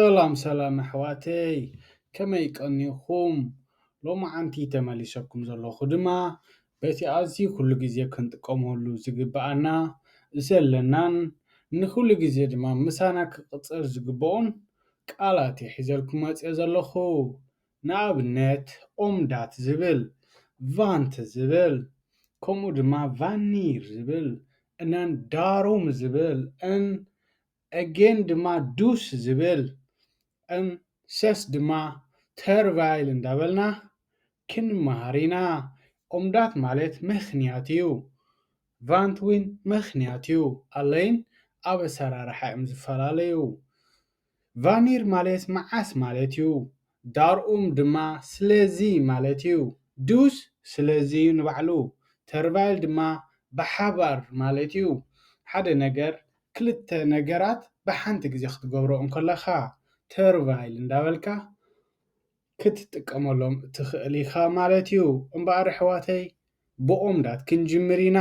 ሰላም ሰላም ኣሕዋተይ፣ ከመይ ቀኒኹም? ሎማዓንቲ ተመሊሰኩም ዘለኹ ድማ በቲ ኣዝዩ ኩሉ ግዜ ክንጥቀመሉ ዝግብኣና ዘለናን ንኩሉ ግዜ ድማ ምሳና ክቕጸል ዝግብኦን ቃላት እየ ሒዘልኩም መጽየ ዘለኹ። ንኣብነት ኦምዳት ዝብል፣ ቫንት ዝብል፣ ከምኡ ድማ ቫኒር ዝብል፣ እነን ዳሩም ዝብል፣ እን ኣጌን ድማ ዱስ ዝብል፣ እን ሰስ ድማ ተርቫይል እንዳበልና ክንመሃር ኢና። ኦምዳት ማለት ምኽንያት እዩ። ቫንት እውን ምኽንያት እዩ። ኣለይን ኣብ ኣሰራርሓ እዮም ዝፈላለዩ። ቫኒር ማለት መዓስ ማለት እዩ። ዳርኡም ድማ ስለዚ ማለት እዩ። ዱስ ስለዚ እዩ ንባዕሉ። ተርቫይል ድማ ብሓባር ማለት እዩ። ሓደ ነገር ክልተ ነገራት ብሓንቲ ግዜ ክትገብሮ እንከለኻ ተርቫይል እንዳበልካ ክትጥቀመሎም ትኽእል ኢኻ ማለት እዩ። እምበኣር ኣሕዋተይ ብኦምዳት ክንጅምር ኢና።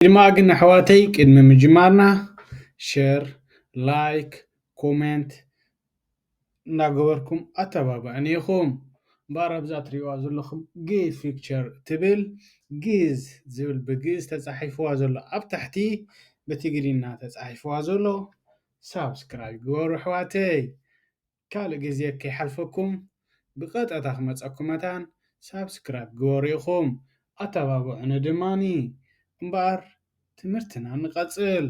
ድማ ግን ኣሕዋተይ ቅድሚ ምጅማርና ሸር፣ ላይክ፣ ኮሜንት እናገበርኩም ኣተባብዑኒ ኢኹም። እምበኣር ኣብዛ ትሪእዋ ዘለኹም ግእዝ ፒክቸር ትብል ግእዝ ዝብል ብግእዝ ተጻሒፍዋ ዘሎ ኣብ ታሕቲ ብትግርኛ ተጻሒፍዋ ዘሎ ሳብስክራይብ ግበሩ ኣሕዋተይ። ካልእ ግዜ ከይሓልፈኩም ብቐጥታ ክመጸኩም መታን ሳብስክራይብ ግበሩ ኢኹም። ኣተባብዑኒ ድማኒ። እምበኣር ትምህርትና ንቐጽል።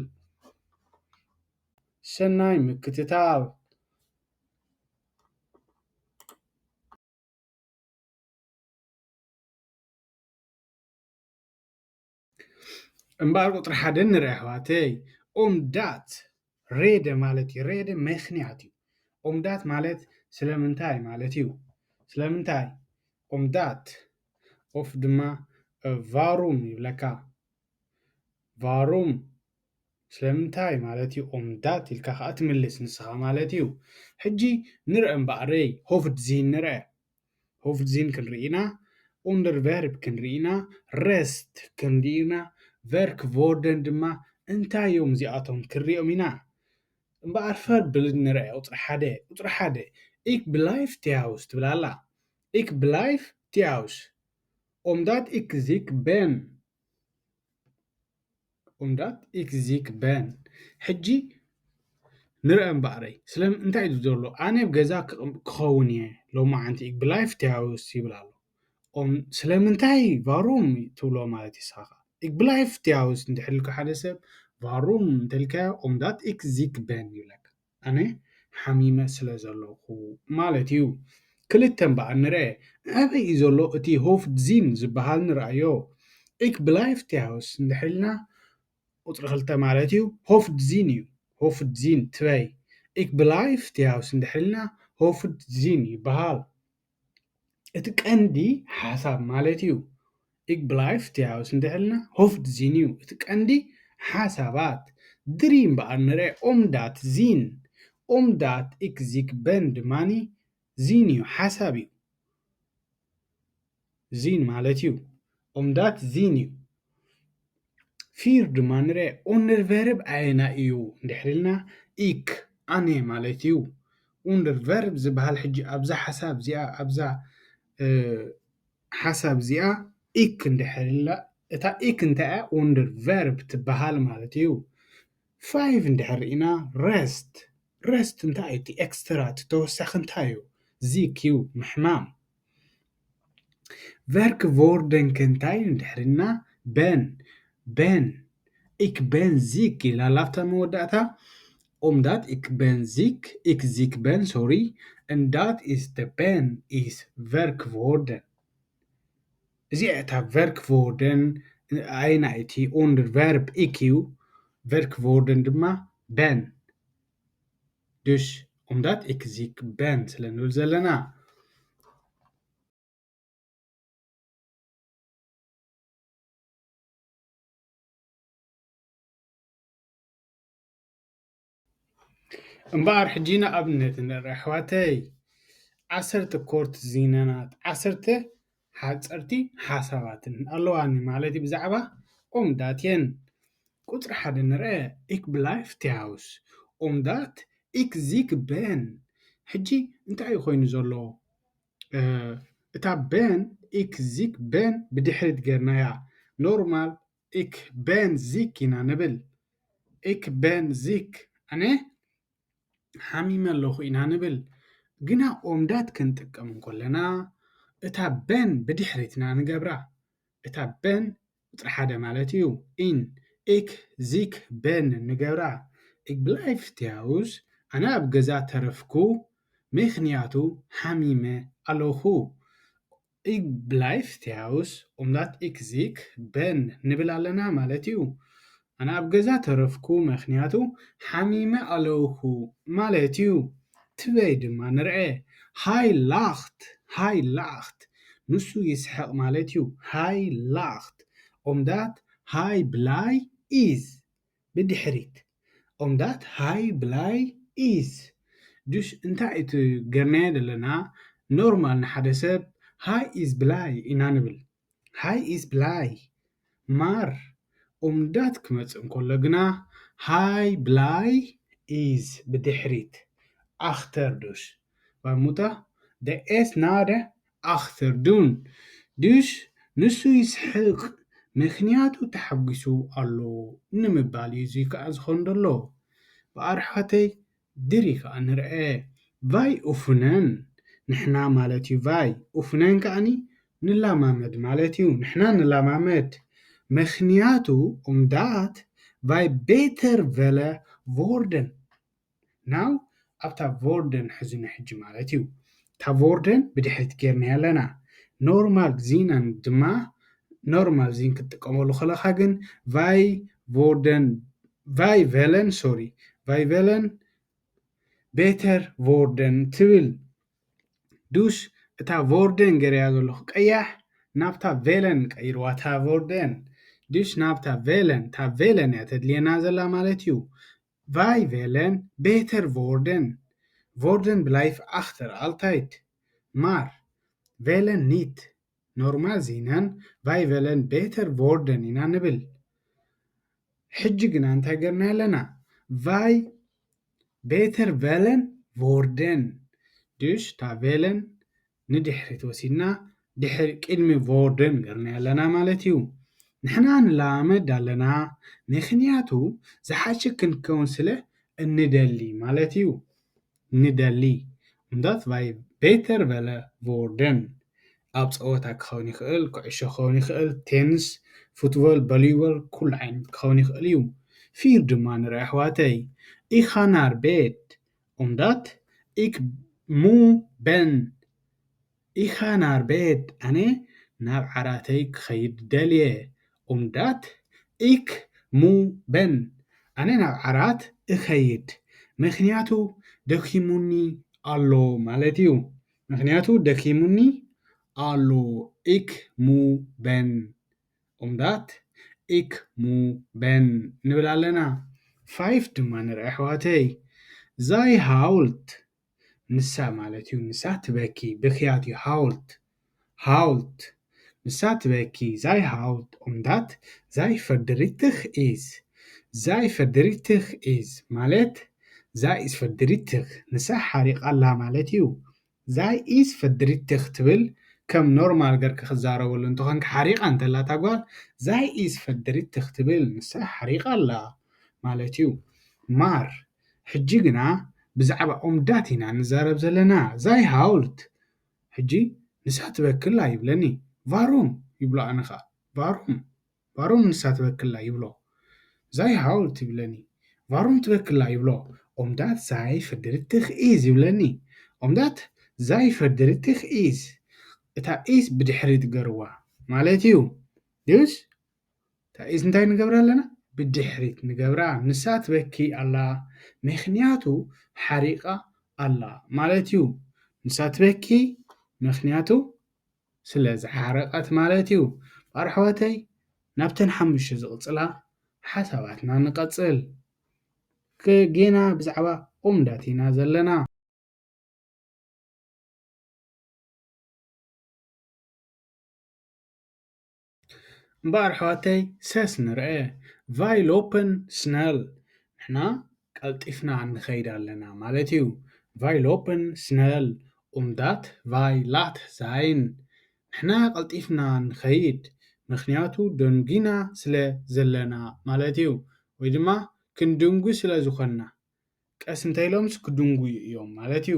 ሰናይ ምክትታል። እምበኣር ቁጽሪ ሓደ ንርኣ ኣሕዋተይ። ኦምዳት ሬደ ማለት እዩ። ሬደ ምኽንያት እዩ። ኦምዳት ማለት ስለምንታይ ማለት እዩ። ስለምንታይ ኦምዳት ኦፍ ድማ ቫሩም ይብለካ። ቫሩም ስለምንታይ ማለት እዩ። ኦምዳት ኢልካ ከኣ ትምልስ ንስኻ ማለት እዩ። ሕጂ ንርአ እምበኣረይ ሆፍድዚን ንርአ። ሆፍድዚን ክንርኢ ኢና፣ ኡንደርቨርብ ክንርኢ ኢና፣ ረስት ክንርኢ ኢና፣ ቨርክ ቮርደን ድማ እንታይ እዮም እዚኣቶም ክንሪኦም ኢና። እምበኣር ፈርብል ንርአ ቁጽሪ ሓደ። ቁጽሪ ሓደ፣ ኢክ ብላይፍ ቲያውስ ትብል ኣላ። ኢክ ብላይፍ ቲያውስ። ኦምዳት ኢክ ዚክ በን። ኡምዳት ኢክ ዚክ በን። ሕጂ ንርአ እምበኣረይ፣ ስለ እንታይ እዩ ዘሎ? ኣነ ኣብ ገዛ ክቕ-፣ ክኸውን እየ ሎማዓንቲ፣ ኢክ ብላይፍ ቲያውስ ይብል ኣሎ። ኦም-፣ ስለምንታይ ቫሩም ትብሎ ማለት እዩ ንስኻ? ኢክ ብላይፍ ቲያውስ እንድሕር ኢልካ ሓደ ሰብ ቫሩም እንተልካዮ፣ ኦምዳት ኢክ ዚክ በን ይብለካ። ኣነ ሓሚመ ስለ ዘለኹ ማለት እዩ። ክልተ እምበኣር ንርአ። ኣበይ እዩ ዘሎ እቲ ሆፍድዚን ዝበሃል ንርኣዮ። ኢክ ብላይፍ ቲያውስ እንድሕር ኢልና ቁጽሪ ክልተ ማለት እዩ፣ ሆፍድዚን እዩ። ሆፍድዚን ትበይ። ኢክ ብላይፍ ቲያውስ እንድሕር ኢልና ሆፍድዚን ይበሃል። እቲ ቀንዲ ሓሳብ ማለት እዩ። ኢክ ብላይፍ ቲያውስ እንድሕር ኢልና ሆፍድዚን እዩ። እቲ ቀንዲ ሓሳባት። ድሪ እምበኣር ንርአ ኦምዳት ዚን። ኦምዳት ኢክ ዚክ በን ድማኒ ዚን እዩ፣ ሓሳብ እዩ። ዚን ማለት እዩ። ኦምዳት ዚን እዩ። ፊር ድማ ንርአ ኡንደርቨርብ ኣየናይ እዩ እንድሕር ኢልና ኢክ ኣነ ማለት እዩ። ኡንደርቨርብ ዝበሃል ሕጂ ኣብዛ ሓሳብ እዚኣ፣ ኣብዛ፣ እ፣ ሓሳብ እዚኣ ኢክ እንድሕር ኢልና፣ እታ ኢክ እንታይ እያ? ኡንደርቨርብ ትበሃል ማለት እዩ። ፋይቭ እንድሕር ርኢና ረስት። ረስት እንታይ እዩ? እቲ ኤክስትራ፣ እቲ ተወሳኺ እንታይ እዩ? ዚክ እዩ፣ ምሕማም። ቨርክ ቮርደን ከ እንታይ እዩ እንድሕር ኢልና በን፣ በን፣ ኢክ በን ዚክ ኢላ ኣላ ኣብታ መወዳእታ። ኦምዳት ኢክ በን ዚክ፣ ኢክ ዚክ በን፣ ሶሪ፣ and that is the በን is ቨርክ ቮርደን። እዚኣ እታ ቨርክ ቮርደን ኣየናይ እቲ ኡንደርቨርብ ኢክ እዩ፣ ቨርክ ቮርደን ድማ በን። Dus, omdat ik ziek ben ስለ ንብል ዘለና። እምበኣር ሕጂ ንኣብነት ንርኢ ኣሕዋተይ። ዓሰርተ ኮርት ዚነናት፣ ዓሰርተ ሓጸርቲ ሓሳባትን ኣለዋኒ ማለት እዩ ብዛዕባ ኦምዳት እየን። ቁጽሪ ሓደ ንርአ፣ ኢክ ብላይፍ ቲያውስ። omdat ik ziek ben። ሕጂ እንታይ እዩ ኮይኑ ዘሎ? እታ ben ik ziek ben ብድሕሪት ጌርናያ። ኖርማል ik ben ziek ኢና ንብል። Ik ben ziek፣ ኣነ ሓሚመ ኣለኹ ኢና ንብል። ግና omdat ክንጥቀም እንከለና እታ ben ብድሕሪትና ንገብራ። እታ ben ቁፅሪ ሓደ ማለት እዩ። in ik ziek ben ንገብራ። Ik blijf thuis፣ ኣነ ኣብ ገዛ ተረፍኩ ምኽንያቱ ሓሚመ ኣለኹ። Ik blijf thuis omdat ik ziek ben ንብል ኣለና ማለት እዩ። ኣነ ኣብ ገዛ ተረፍኩ ምኽንያቱ ሓሚመ ኣለኹ ማለት እዩ። ትበይ ድማ ንርአ። Hij lacht፣ hij lacht፣ ንሱ ይስሕቕ ማለት እዩ። Hij lacht omdat hij blij is። ብድሕሪት omdat hij blij is። Dus እንታይ እቲ ገርናዮ ዘለና? ኖርማል ንሓደ ሰብ hij is blij ኢና ንብል። Hij is blij። Maar omdat ክመጽእ እንከሎ ግና hij blij is ብድሕሪት፣ achter dus። Wat moet dat? De is na de achter doen። Dus ንሱ ይስሕቕ ምኽንያቱ ተሓጒሱ ኣሎ ንምባል እዩ እዚ ከኣ ዝኾን ዘሎ። ብኣርሓተይ ድሪ ከኣ ንርአ። Wij oefenen፣ ንሕና ማለት እዩ። Wij oefenen ከኣኒ ንለማመድ ማለት እዩ። ንሕና ንለማመድ። ምኽንያቱ omdat wij beter willen worden። Now ኣብታ worden ሕዙኒ ሕጂ ማለት እዩ። እታ worden ብድሕሪት ጌርናያ ኣለና። ኖርማል ዚነን ድማ፣ ኖርማል ዚን ክትጥቀመሉ ከለኻ ግን wij worden፣ wij willen፣ sorry፣ wij willen beter worden ትብል። Dus እታ worden ገይረያ ዘለኹ ቀያሕ ናብታ willen ቀይርዋ እታ worden። Dus ናብታ willen፣ እታ willen እያ ተድልየና ዘላ ማለት እዩ። Wij willen beter worden። Worden blijft achter altijd። Maar willen niet። ኖርማል ዚነን wij willen beter worden ኢና ንብል። ሕጂ ግና እንታይ ገርና ኣለና? Wij beter willen worden። Dus እታ willen ንድሕሪት ወሲድና ድሕሪ ቅድሚ worden ገርና ኣለና ማለት እዩ። ንሕና ንለማመድ ኣለና፣ ምኽንያቱ ዝሓሸ ክንከውን ስለ እንደሊ ማለት እዩ። ንደሊ። Omdat wij beter willen worden። ኣብ ጸወታ ክኸውን ይኽእል፣ ኩዕሾ ክኸውን ይኽእል፣ ቴንስ፣ ፉትቦል፣ ቮሊቦል፣ ኩሉ ዓይነት ክኸውን ይኽእል እዩ። ፊር ድማ ንርኢ ኣሕዋተይ። Ik ga naar bed omdat ik moe ben። Ik ga naar bed፣ ኣነ ናብ ዓራተይ ክኸይድ ደልየ። Omdat ik moe ben፣ ኣነ ናብ ዓራት እኸይድ ምኽንያቱ ደኪሙኒ ኣሎ ማለት እዩ። ምኽንያቱ ደኪሙኒ ኣሎ። Ik moe ben። Omdat ik moe ben ንብል ኣለና። Vijf ድማ ንርኢ ኣሕዋተይ። Zij huilt፣ ንሳ ማለት እዩ። ንሳ ትበኪ፣ ብኽያት እዩ። Huilt፣ huilt፣ ንሳ ትበኪ። Zij huilt omdat zij verdrietig is። Zij verdrietig is ማለት zij is verdrietig፣ ንሳ ሓሪቓ ኣላ ማለት እዩ። Zij is verdrietig ትብል ከም ኖርማል ገርኪ ክዛረበሉ እንተኾንኪ፣ ሓሪቓ እንተላ እታ ጓል zij is verdrietig ትብል፣ ንሳ ሓሪቓ ኣላ ማለት እዩ። Maar ሕጂ ግና ብዛዕባ omdat ኢና ንዛረብ ዘለና። Zij huilt፣ ሕጂ ንሳ ትበክላ ይብለኒ። Waarom ይብሎ ኣነ ኸኣ። Waarom? Waarom ንሳ ትበክላ ይብሎ። Zij huilt ይብለኒ። Waarom ትበክላ ይብሎ። Omdat zij verdrietig is ይብለኒ። Omdat zij verdrietig is። እታ is ብድሕሪት ገርዋ ማለት እዩ። Dus እታ is እንታይ ንገብራ ኣለና? ብድሕሪት ንገብራ። ንሳ ትበኪ ኣላ ምኽንያቱ ሓሪቓ ኣላ ማለት እዩ። ንሳ ትበኪ ምኽንያቱ ስለ ዝሓረቐት ማለት እዩ። ኣሕዋተይ፣ ናብተን ሓሙሽተ ዝቕጽላ ሓሳባትና ንቐጽል። ክ-፣ ጌና ብዛዕባ omdat ኢና ዘለና። እምበኣር ኣሕዋተይ፣ zes ንርአ። Wij lopen snel። ንሕና ቀልጢፍና ንኸይድ ኣለና ማለት እዩ። Vaj lopen snel, omdat vaj laat zijn. ንሕና ቀልጢፍና ንኸይድ፣ ምኽንያቱ ደንጒና ስለ ዘለና ማለት እዩ። ወይ ድማ ክንድንጉ ስለ ዝኾንና። ቀስ እንተ ኢሎምስ ክድንጉዩ እዮም ማለት እዩ።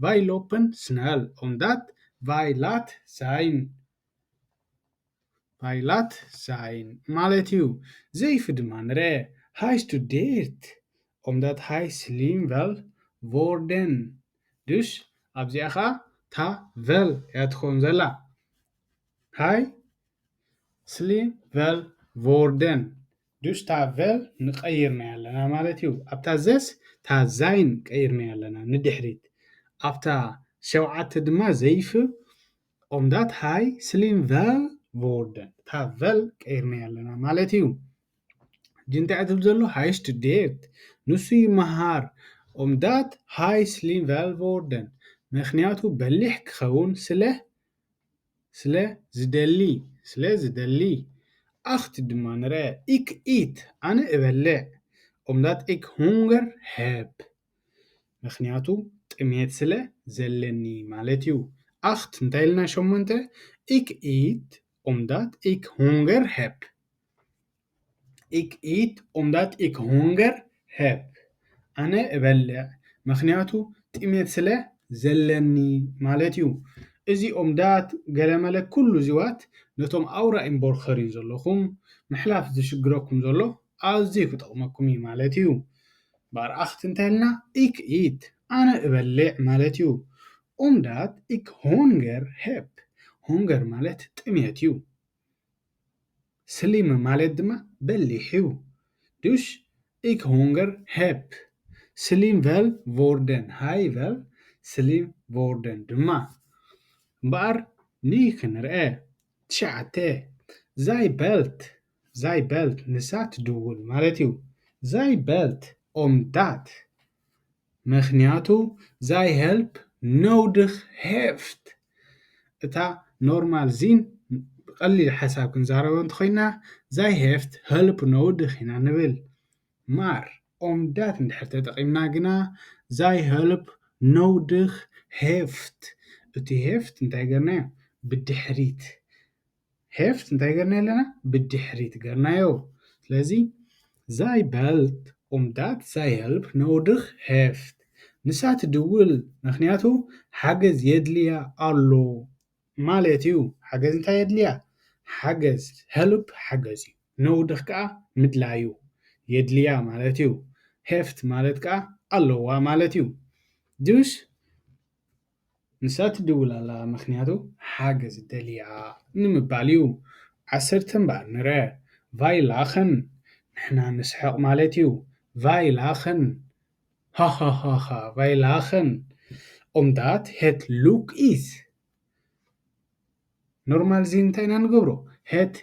Vaj lopen snel, omdat vaj laat zijn. Vaj laat zijn ማለት እዩ። ዘይፊ ድማ ንርአ። Hij studeert, omdat hij slim wil worden. Dus ኣብዚኣ ኸዓ እታ vel እያ ትኸውን ዘላ። Hij slim wil worden. Dus እታ vel ንቐይርናያ ኣለና ማለት እዩ። ኣብታ zes እታ zijn ቀይርናያ ኣለና ንድሕሪት። ኣብታ ሸውዓተ ድማ ዘይፊ omdat hij slim wil worden። እታ vel ቀይርናያ ኣለና ማለት እዩ። ሕጂ እንታይ እዩ ዝብል ዘሎ? Hij studeert፣ ንሱ ይመሃር። Omdat hij slim wil worden፣ ምኽንያቱ በሊሕ ክኸውን ስለ፣ ስለ ዝደሊ፣ ስለ ዝደሊ። Acht ድማ ንርአ። Ik eet፣ ኣነ እበልዕ። Omdat ik honger heb፣ ምኽንያቱ ጥሜት ስለ ዘለኒ ማለት እዩ። Acht እንታይ ኢልና? ሸሞንተ። Ik eet omdat ik honger heb። Ik eet omdat ik honger heb። ኣነ እበልዕ ምኽንያቱ ጥሜት ስለ ዘለኒ ማለት እዩ። እዚ omdat ገለመለ ኩሉ እዚዋት ነቶም ኣውራ ኢምቦርኸሪን ዘለኹም ምሕላፍ ዝሽግረኩም ዘሎ ኣዝዩ ክጠቕመኩም እዩ ማለት እዩ። እምበኣር acht እንታይ ኢልና? Ik eet፣ ኣነ እበልዕ ማለት እዩ። Omdat ik honger heb። Honger ማለት ጥሜት እዩ። Slim ማለት ድማ በሊሕ እዩ። Dus ik honger heb. Slim wil worden። Hij wil slim worden ድማ። እምበኣር ንይ ክንርአ። ትሽዓተ። Zij belt። Zij belt፣ ንሳ ትድውል ማለት እዩ። Zij belt omdat፣ ምኽንያቱ zij hulp nodig heeft። እታ normaal zin ብቐሊል ሓሳብ ክንዛረቦ እንተኾይና፣ zij heeft hulp nodig ኢና ንብል። Maar omdat እንድሕር ተጠቒምና ግና፣ zij hulp nodig heeft። እቲ heeft እንታይ ገርናዮ? ብድሕሪት። Heeft እንታይ ገርናዮ ኣለና? ብድሕሪት ገርናዮ። ስለዚ zij belt omdat zij hulp nodig heeft። ንሳ ትድውል ምኽንያቱ ሓገዝ የድልያ ኣሎ ማለት እዩ። ሓገዝ እንታይ የድልያ? ሓገዝ፣ help ሓገዝ እዩ። Nodig ከዓ ምድላይ እዩ። የድልያ ማለት እዩ። Heeft ማለት ከዓ ኣለዋ ማለት እዩ። Dus ንሳ ትድውል ኣላ፣ ምኽንያቱ ሓገዝ ደልያ ንምባል እዩ። ዓሰርተ እምበኣር ንርአ። Wij lachen፣ ንሕና ንስሕቕ ማለት እዩ። Wij lachen። ሃሃሃሃ፣ wij lachen። Omdat het leuk is። Normaal zin እንታይ ኢና ንገብሮ? Het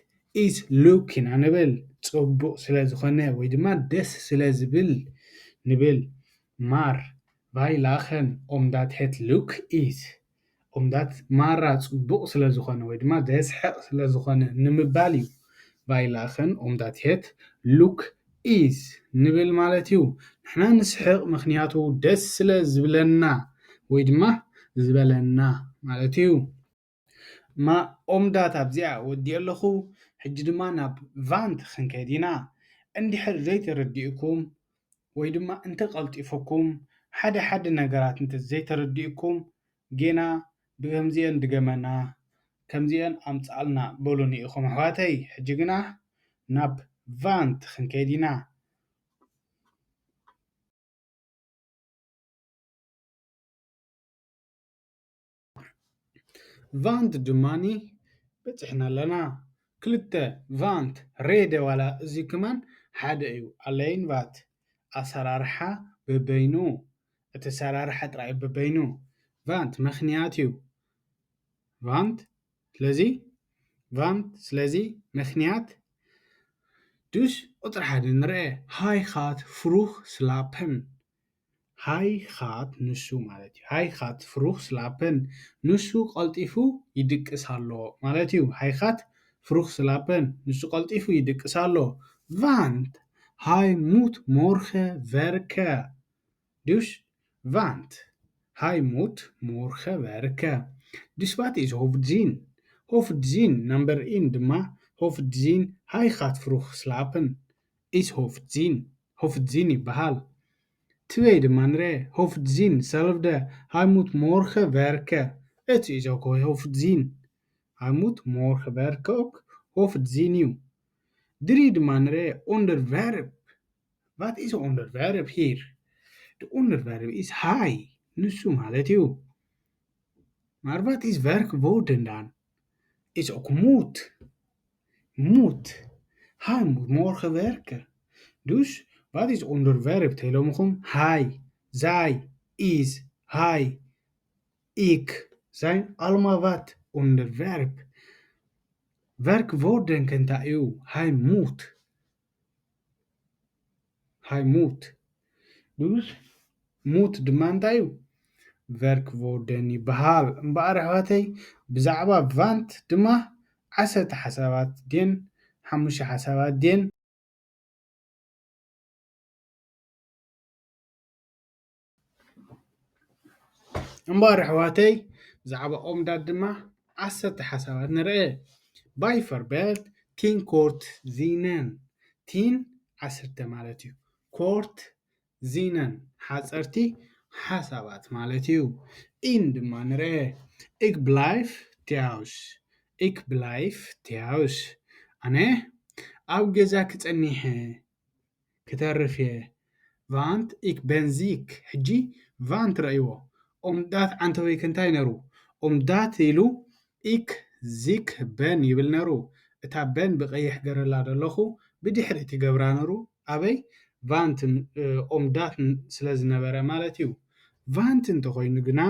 is leuk ኢና ንብል። ጽቡቕ ስለ ዝኾነ ወይ ድማ ደስ ስለ ዝብል ንብል። Maar wij lachen omdat het leuk is. Omdat ማራ ጽቡቕ ስለ ዝኾነ ወይ ድማ ዘስሕቕ ስለ ዝኾነ ንምባል እዩ። Wij lachen omdat het leuk is ንብል ማለት እዩ። ንሕና ንስሕቕ ምኽንያቱ ደስ ስለ ዝብለና ወይ ድማ ዝበለና ማለት እዩ። እማ omdat ኣብዚኣ ወዲኤ ኣለኹ። ሕጂ ድማ ናብ want ክንከይድ ኢና። እንድሕር ዘይተረዲእኩም ወይ ድማ እንተቐልጢፈኩም፣ ሓደ ሓደ ነገራት እንተ ዘይተረዲእኩም፣ ጌና ብከምዚኤን ድገመና፣ ከምዚኤን ኣምጽኣልና በሉኒ ኢኹም ኣሕዋተይ። ሕጂ ግና ናብ want ክንከይድ ኢና። Want ድማኒ በጺሕና ኣለና። ክልተ፣ want፣ reden ዋላ እዚ ከማን ሓደ እዩ። Alleen wat፣ ኣሰራርሓ በበይኑ፣ እቲ ኣሰራርሓ ጥራይ በበይኑ። Want ምኽንያት እዩ። Want ስለዚ፣ want ስለዚ ምኽንያት። Dus ቁጽሪ ሓደ ንርአ። Hij gaat vroeg slapen። Hij gaat ንሱ ማለት እዩ። Hij gaat vroeg slapen፣ ንሱ ቀልጢፉ ይድቅስ ኣሎ ማለት እዩ። Hij gaat vroeg slapen፣ ንሱ ቀልጢፉ ይድቅስ ኣሎ። Want Hij moet morgen werken. Dus, want hij moet morgen werken. Dus wat is hoofdzin? Hoofdzin number één ድማ hoofdzin hij gaat vroeg slapen is hoofdzin. Hoofdzin ይበሃል። ትበይ ድማ ንርአ። Hoofdzin hetzelfde. Hij moet morgen werken. Het is ook hoofdzin. Hij moet morgen werken ook hoofdzin እዩ። ድሪ ድማ ንርአ። Onderwerp. Wat is onderwerp hier? De onderwerp is hij. ንሱ ማለት እዩ። Maar wat is werkwoorden dan? Is ook moet. Moet. Hij moet morgen werken. Dus, wat is onderwerp? Hij, zij, is, hij, ik zijn allemaal wat? Onderwerp. Werkwoorden kent u. Hij moet. Hij moet. Dus moet ድማ እንታይ እዩ? Werkwoorden ይበሃል። እምበኣር ኣሕዋተይ፣ ብዛዕባ want ድማ ዓሰርተ ሓሳባት ድየን ሓሙሽተ ሓሳባት ድየን? እምበኣር ኣሕዋተይ፣ ብዛዕባ ኦምዳት ድማ ዓሰርተ ሓሳባት ንርአ። Bijvoorbeeld tien korte zinnen. Tien ዓሰርተ ማለት እዩ። Korte zinnen ሓፀርቲ ሓሳባት ማለት እዩ። Één ድማ ንርአ። Ik blijf thuis. Ik blijf thuis. ኣነ ኣብ ገዛ ክፀኒሐ ክተርፍ እየ። Want ik ben ziek. ሕጂ want ረእይዎ። ኦምዳት ዓንተወይክ እንታይ ነሩ? ኦምዳት ኢሉ ik ziek ben ይብል ነሩ። እታ ben ብቐይሕ ገረላ ዘለኹ ብድሕሪት ይገብራ ነሩ። ኣበይ? Want ኦምዳት ስለ ዝነበረ ማለት እዩ። Want እንተኾይኑ ግና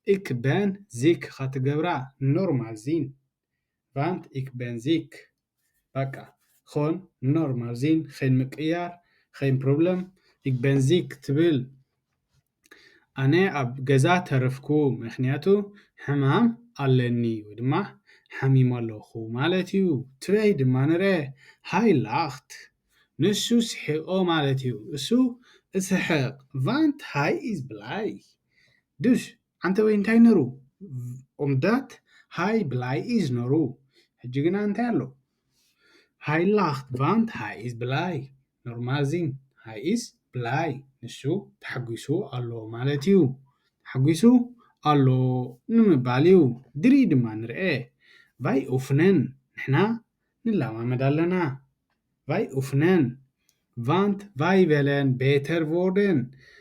ik ben ziek ኻትገብራ normaal zin። Want ik ben ziek. በቃ ኾን normaal zin፣ ኸይን ምቅያር፣ ኸይን problem። Ik ben ziek ትብል ኣነ ኣብ ገዛ ተረፍኩ ምኽንያቱ ሕማም ኣለኒ ወይ ድማ ሓሚመ ኣለኹ ማለት እዩ። ትበይ ድማ ንርአ። Hij lacht. ንሱ ስሒቖ ማለት እዩ። እሱ እስሕቕ። Want hij is blij. Dus ዓንተወይ እንታይ ነሩ? Omdat hij blij is ነሩ። ሕጂ ግና እንታይ ኣሎ? Hij lacht want hij is blij. Normaal zin. Hij is blij. ንሱ ተሓጒሱ ኣሎ ማለት እዩ። ተሓጒሱ ኣሎ ንምባል እዩ። ድሪ ድማ ንርአ። Wij oefenen. ንሕና ንለማመድ ኣለና። Wij oefenen. Want wij willen beter worden.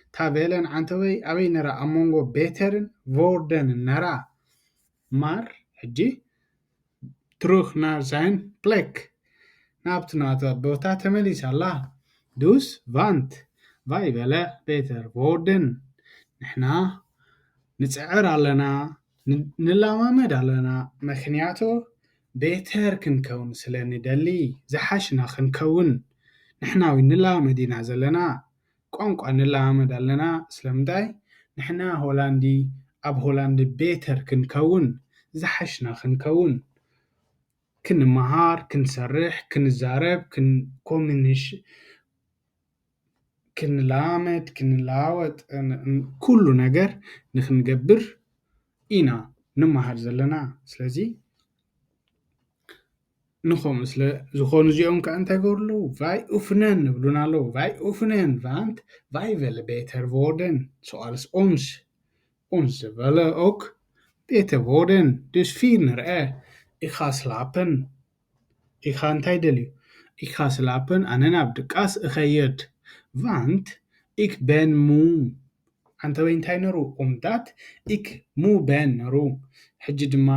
እታ willen ዓንተወይ ኣበይ ነራ? ኣብ መንጎ beteren worden ነራ። Maar ሕጂ terug naar zijn plek. ናብቲ ናታ ቦታ ተመሊሳ ኣላ። Dus want wij willen beter worden. ንሕና ንጽዕር ኣለና፣ ን-፣ ንለማመድ ኣለና። ምኽንያቱ beter ክንከውን ስለ ንደሊ፣ ዝሓሽና ክንከውን። ንሕና እውን ንለማመድ ኢና ዘለና። ቋንቋ ንለማመድ ኣለና። ስለምንታይ? ንሕና ሆላንዲ፣ ኣብ ሆላንዲ beter ክንከውን፣ ዝሓሽና ክንከውን፣ ክንመሃር፣ ክንሰርሕ፣ ክንዛረብ፣ ክን-፣ ኮሚኒሽ-፣ ክንለማመድ፣ ክንለዋወጥ፣ ን-፣ ን-፣ ኩሉ ነገር ንኽንገብር ኢና ንመሃር ዘለና። ስለዚ ንኸምኡ ስለ ዝኾኑ እዚኦም ከኣ እንታይ ይገብሩ ኣለዉ? Wij oefenen ይብሉና ኣለዉ። Wij oefenen, want wij willen beter worden, zoals ons. Ons willen ook beter worden. Dus vier ንርአ። Ik ga slapen. Ik ga እንታይ ደልዩ? Ik ga slapen, ኣነ ናብ ድቃስ እኸይድ። Want ik ben moe. ዓንተወይ እንታይ ነሩ? Omdat ik moe ben ነሩ። ሕጂ ድማ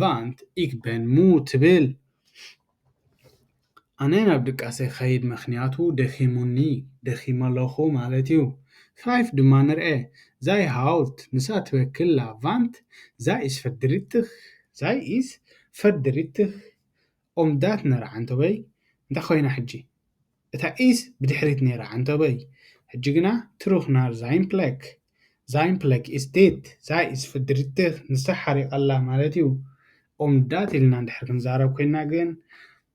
want ik ben moe ትብል። ኣነ ናብ ድቃሰ ክኸይድ ምኽንያቱ ደኺሙኒ፣ ደኺመ ኣለኹ ማለት እዩ። Vijf ድማ ንርአ። Zij huilt፣ ንሳ ትበኪ ኣላ። Want zij is verdrietig. Zij is verdrietig. Omdat ነራ ዓንተወይ እንታይ ኮይና ሕጂ? እታ is ብድሕሪት ነይራ ዓንተወይ። ሕጂ ግና terug naar zijn plek. Zijn plek is dit. Zij is verdrietig. ንሳ ሓሪቓ ኣላ ማለት እዩ። Omdat ኢልና እንድሕር ክንዛረብ ኮይና ግን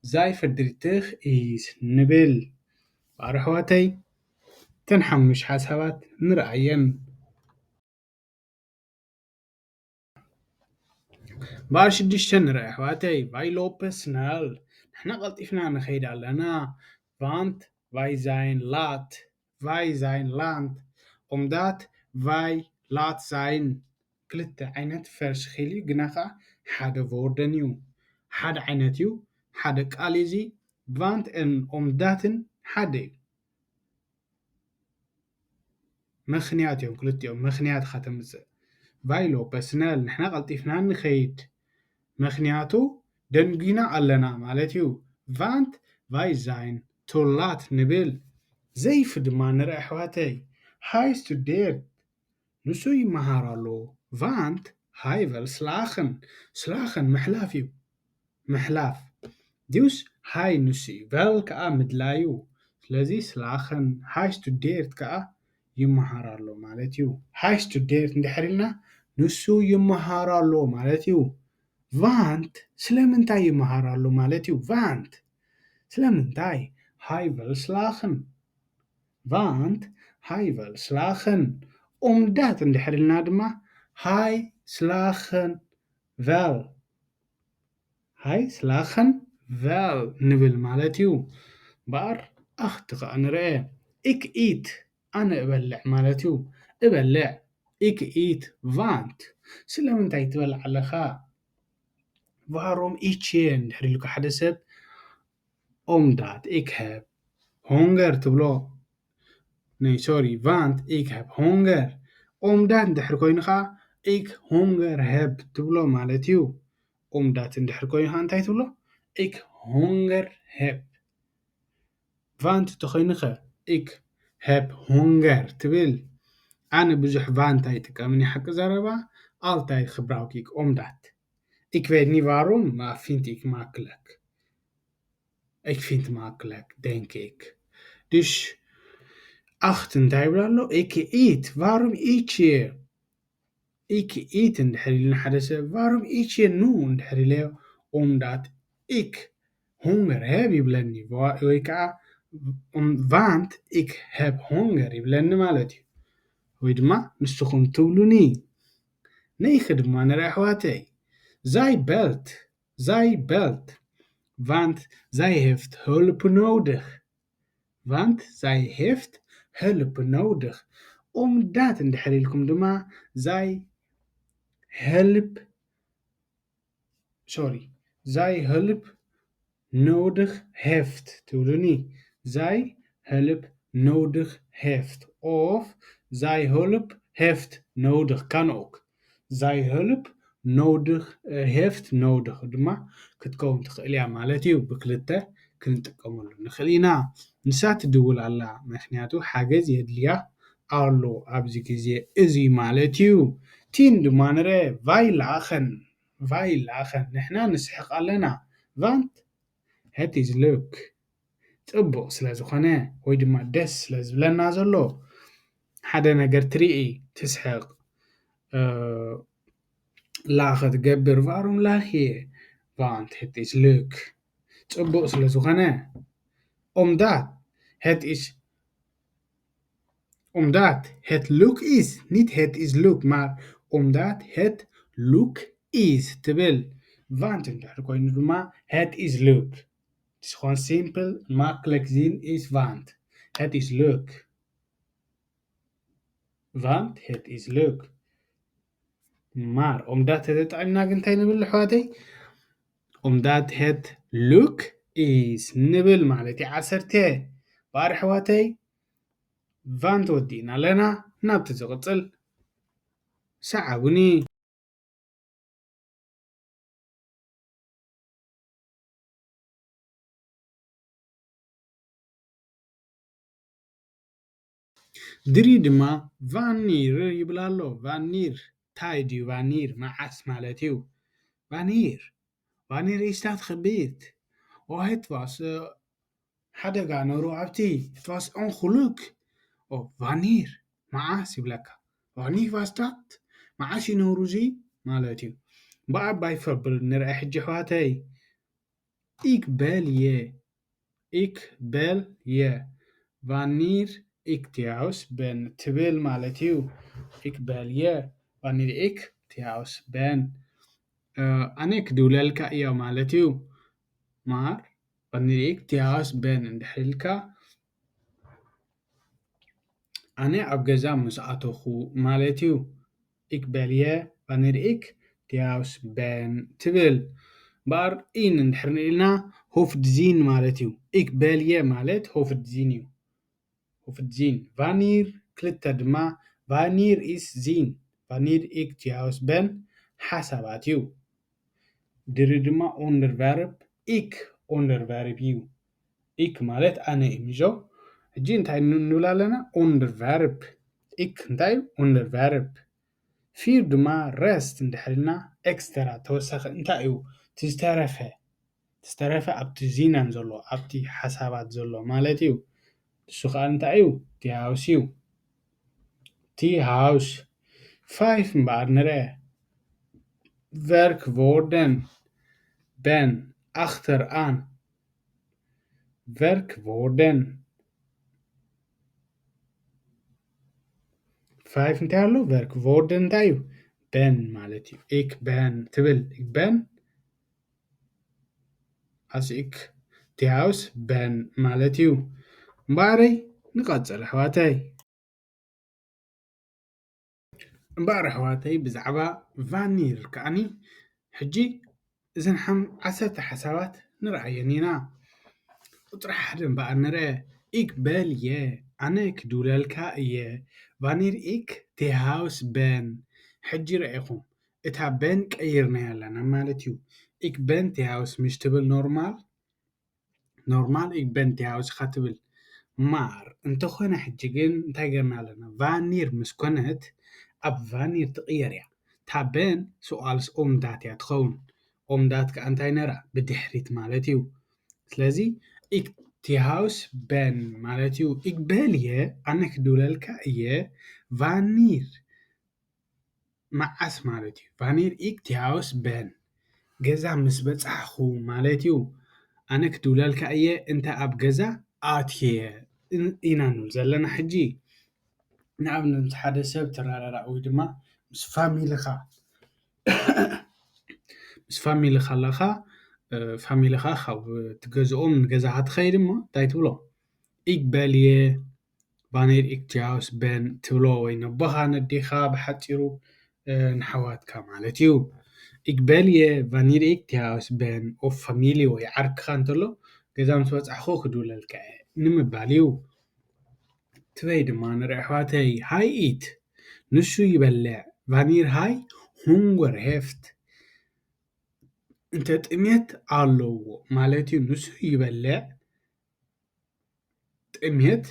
zij verdrietig is ንብል። ባር ኣሕዋተይ፣ እተን ሓሙሽ ሓሳባት ንርኣየን። ባር ሽዱሽተ ንርኣ ኣሕዋተይ፣ vaj lopen snel፣ ንሕና ቀልጢፍና ንኸይድ ኣለና። ቫንት vaj zijn laat፣ vaj zijn laat፣ ኦምዳት vaj laat zijn። ክልተ ዓይነት ፈርስ ኺል እዩ፣ ግና ኸዓ ሓደ ቮርደን እዩ። ሓደ ዓይነት እዩ፣ ሓደ ቃል እዩ። እዚ ቫንት ን ኦምዳትን ሓደ እዩ። ምኽንያት እዮም ክልቲኦም። ምኽንያት ኻ ተምጽእ። vaj lopen snel፣ ንሕና ቀልጢፍና ንኸይድ። ምኽንያቱ ደንጒና ኣለና ማለት እዩ። ቫንት vaj zijn te laat ንብል። ዘይፍ ድማ ንርኢ ኣሕዋተይ። Hij studeert፣ ንሱ ይመሃር ኣሎ። ቫንት hij wil slagen፣ ስላኸን ምሕላፍ እዩ። ምሕላፍ። ዲዩስ ሃይ ንሱ እዩ። ቨል ከኣ ምድላይ እዩ። ስለዚ ስላኸን ሃይ ስቱዴርት ከኣ ይመሃር ኣሎ ማለት እዩ። ሃይ ስቱዴርት እንድሕር ኢልና ንሱ ይመሃር ኣሎ ማለት እዩ። ቫንት ስለምንታይ ይመሃር ኣሎ ማለት እዩ? ቫንት ስለምንታይ? ሃይ ቨል ስላኸን። ቫንት ሃይ ቨል ስላኸን። ኦምዳት እንድሕር ኢልና ድማ ሃይ ስላኸን ቨል። ሃይ ስላኸን ቨል ንብል ማለት እዩ። ባር ኣኽቲ ኸኣ ንርአ። ኢክ ኢት፣ ኣነ እበልዕ ማለት እዩ። እበልዕ። ኢክ ኢት ቫንት። ስለምንታይ ትበልዕ ኣለኻ? ቫሮም ኢቼ እንድሕር ኢሉካ ሓደ ሰብ፣ ኦምዳት ኢክ ሀብ ሆንገር ትብሎ። ናይ፣ ሶሪ፣ ቫንት ኢክ ሀብ ሆንገር። ኦምዳት እንድሕር ኮይኑ ኸዓ ኢክ ሆንገር ሀብ ትብሎ ማለት እዩ። ኦምዳት እንድሕር ኮይኑ ኸዓ እንታይ ትብሎ? ኢክ ሆንገር ሀብ። ቫንት ተኾይኑ ኸ? ኢክ ሀብ ሆንገር ትብል። ኣነ ብዙሕ ቫንት ኣይጥቀምን፣ ሓቂ ዘረባ። ኣልታይ ክብራውክ ኢክ ኦምዳት። ኢክ ቬት ኒት ቫሮም፣ ማር ፊንት ኢክ maklik. Ik vind maklik, denk ik. Dus acht እንታይ ይብል ኣሎ? ኢክ ኢት፣ ቫሮም ኢቼ። ኢክ ኢት እንድሕር ኢሉኒ ሓደ ሰብ፣ ቫሮም ኢቼ ኑ እንድሕር ኢለዮ፣ ኦምዳት ኢክ ሆንገር ሀብ ይብለኒ፣ ዋ-፣ ወይ ከዓ ም-፣ ቫንት ኢክ ሀብ ሆንገር ይብለኒ ማለት እዩ። ወይ ድማ ንስኹም ትብሉኒ። ነይክ ድማ ንርኢ ኣሕዋተይ። ዛይ በልት፣ ዛይ በልት። ቫንት ዛይ ሄፍት ሆልፕ ኖውድኽ። ቫንት ዛይ ሄፍት ሀልፕ ነውድኽ። ኦምዳት እንድሕር ኢልኩም ድማ ዛይ ሀልፕ፣ ሶሪ፣ ዛይ ሀልፕ ነውድኽ ሄፍት ትብሉኒ። ዛይ ሀልፕ ነውድኽ ሄፍት ኦፍ ዛይ ሀልፕ ሄፍት ነውድኽ ካን ኦክ። ዛይ ሀልፕ ነውድኽ፣ እ፣ ሄፍት ነውድኽ ድማ ክትከውን ትኽእል እያ ማለት እዩ። ብክልተ ክንጥቀመሉ ንኽእል ኢና። ንሳ ትድውል ኣላ፣ ምኽንያቱ ሓገዝ የድልያ ኣሎ ኣብዚ ግዜ እዚ ማለት እዩ። ቲን ድማ ንረ ቫይ ላኸን፣ ቫይ ላኸን፣ ንሕና ንስሕቕ ኣለና። ቫንት፣ het is leuk። ጽቡቕ ስለ ዝኾነ ወይ ድማ ደስ ስለ ዝብለና ዘሎ፣ ሓደ ነገር ትርኢ፣ ትስሕቕ፣ እ፣ ላኸ ትገብር፣ ቫሮም ላኽ እየ፣ ቫንት het is leuk። ጽቡቕ ስለ ዝኾነ፣ ኦምዳት het is፣ ኦምዳት het leuk is፣ ኒት het is leuk፣ ማር ኦምዳት het leuk is ትብል። ቫንት እንድሕር ኮይኑ ድማ het is leuk። እቲ ዝኾን ሲምፕል ማክለክ ዚን ኢስ ቫንት። Het is leuk። ቫንት het is leuk። ማር ኦምዳት ተጠቂምና ግን እንታይ ንብል ኣሕዋተይ? ኦምዳት het leuk is ንብል ማለት እዩ። ዓሰርተ ባር ኣሕዋተይ ቫንት ወዲእና ኣለና። ናብቲ ዝቕጽል ሰዓቡኒ። ድሪ ድማ ቫኒር ይብል ኣሎ። ቫኒር ታይ ድዩ? ቫኒር መዓስ ማለት እዩ። ቫኒር፣ ቫኒር ኢስታት ኽቢት ኦሄት ቫስ ሓደጋ ነሩ ኣብቲ ትዋስ ኦንኹሉክ ኦ ቫኒር መዓስ ይብለካ። ቫኒር ቫስታት መዓስ ይነሩ እዚ ማለት እዩ። ብኣባይ ፈብል ንርአ ሕጂ ኣሕዋተይ። ኢክ በል እየ፣ ኢክ በል እየ። Wanneer ik thuis ben ትብል ማለት እዩ። Ik bel je wanneer ik thuis ben. ኣነ ክድውለልካ እየ ማለት እዩ። Maar wanneer ik thuis ben እንድሕር ኢልካ ኣነ ኣብ ገዛ ምስ ኣተኹ ማለት እዩ። Ik bel je wanneer ik thuis ben ትብል። እምበኣር in እንድሕር ንኢልና hoofdzin ማለት እዩ። Ik bel je ማለት hoofdzin እዩ። Hoofdzin. Wanneer ክልተ ድማ wanneer is zin wanneer ik thuis ben ሓሳባት እዩ። ድሪ ድማ onderwerp ik onderwerp እዩ። Ik ማለት ኣነ እዩ ምጆ። ሕጂ እንታይ ንብል ኣለና? Onderwerp። Ik እንታይ እዩ? Onderwerp። Vier ድማ rest እንድሕር ኢልና extra ተወሳኺ እንታይ እዩ? እቲ ዝተረፈ ዝተረፈ ኣብቲ ዚነን ዘሎ ኣብቲ ሓሳባት ዘሎ ማለት እዩ። ንሱ ከዓ እንታይ እዩ? እቲ ሃውስ እዩ። እቲ ሃውስ ፋይፍ እምበኣር ንርአ። Werkwoorden ben achteraan. Werkwoorden ፋይፍ እንታይ ኣሎ? Werkwoorden እንታይ እዩ? Ben ማለት እዩ። Ik ben ትብል። Ik ben as ik thuis ben ማለት እዩ። እምበኣረይ ንቐጽል ኣሕዋተይ። እምበኣር ኣሕዋተይ ብዛዕባ wanneer ከዓኒ ሕጂ እዘን ሓም- ዓሰርተ ሓሳባት ንርኣየን ኢና። ቁፅሪ ሓደ እምበኣር ንርአ። Ik bel je ኣነ ክድውለልካ እየ። Wanneer ik thuis ben ሕጂ ረኢኹም እታ ben ቀይርናያ ኣለና ማለት እዩ። Ik ben thuis ምሽ ትብል normaal normaal ik ben thuis ኢኻ ትብል። Maar እንተኾነ ሕጂ ግን እንታይ ገርና ኣለና? Wanneer ምስ ኮነት ኣብ wanneer ትቕየር እያ። እታ ben zoals omdat እያ ትኸውን። Omdat ከዓ እንታይ ነራ? ብድሕሪት ማለት እዩ። ስለዚ ik thuis ben ማለት እዩ። Ik bel je ኣነ ክድውለልካ እየ። Wanneer መዓስ ማለት እዩ። Wanneer ik thuis ben ገዛ ምስ በጻሕኹ ማለት እዩ። ኣነ ክድውለልካ እየ እንተ ኣብ ገዛ ኣትየ ኢና ንብል ዘለና። ሕጂ ንኣብነት ምስ ሓደ ሰብ ትረዳዳእ ወይ ድማ ምስ ፋሚልኻ ምስ ፋሚልኻ ኣለኻ ፋሚልኻ ካብ ትገዝኦም ንገዛኻ ትኸይድ እሞ እንታይ ትብሎ? Ik bel je wanneer ik thuis ben ትብሎ ወይ ነቦኻ ነዴኻ ብሓፂሩ ንሓዋትካ ማለት እዩ። Ik bel je wanneer ik thuis ben of ፋሚሊ ወይ ዓርክኻ እንተሎ ገዛ ምስ በፃሕኹ ክድውለልካ እየ ንምባል እዩ። ትበይ ድማ ንርኢ ኣሕዋተይ። Hij eet ንሱ ይበልዕ። Wanneer hij honger heeft እንተ ጥሜት ኣለዎ ማለት እዩ። ንሱ ይበልዕ ጥሜት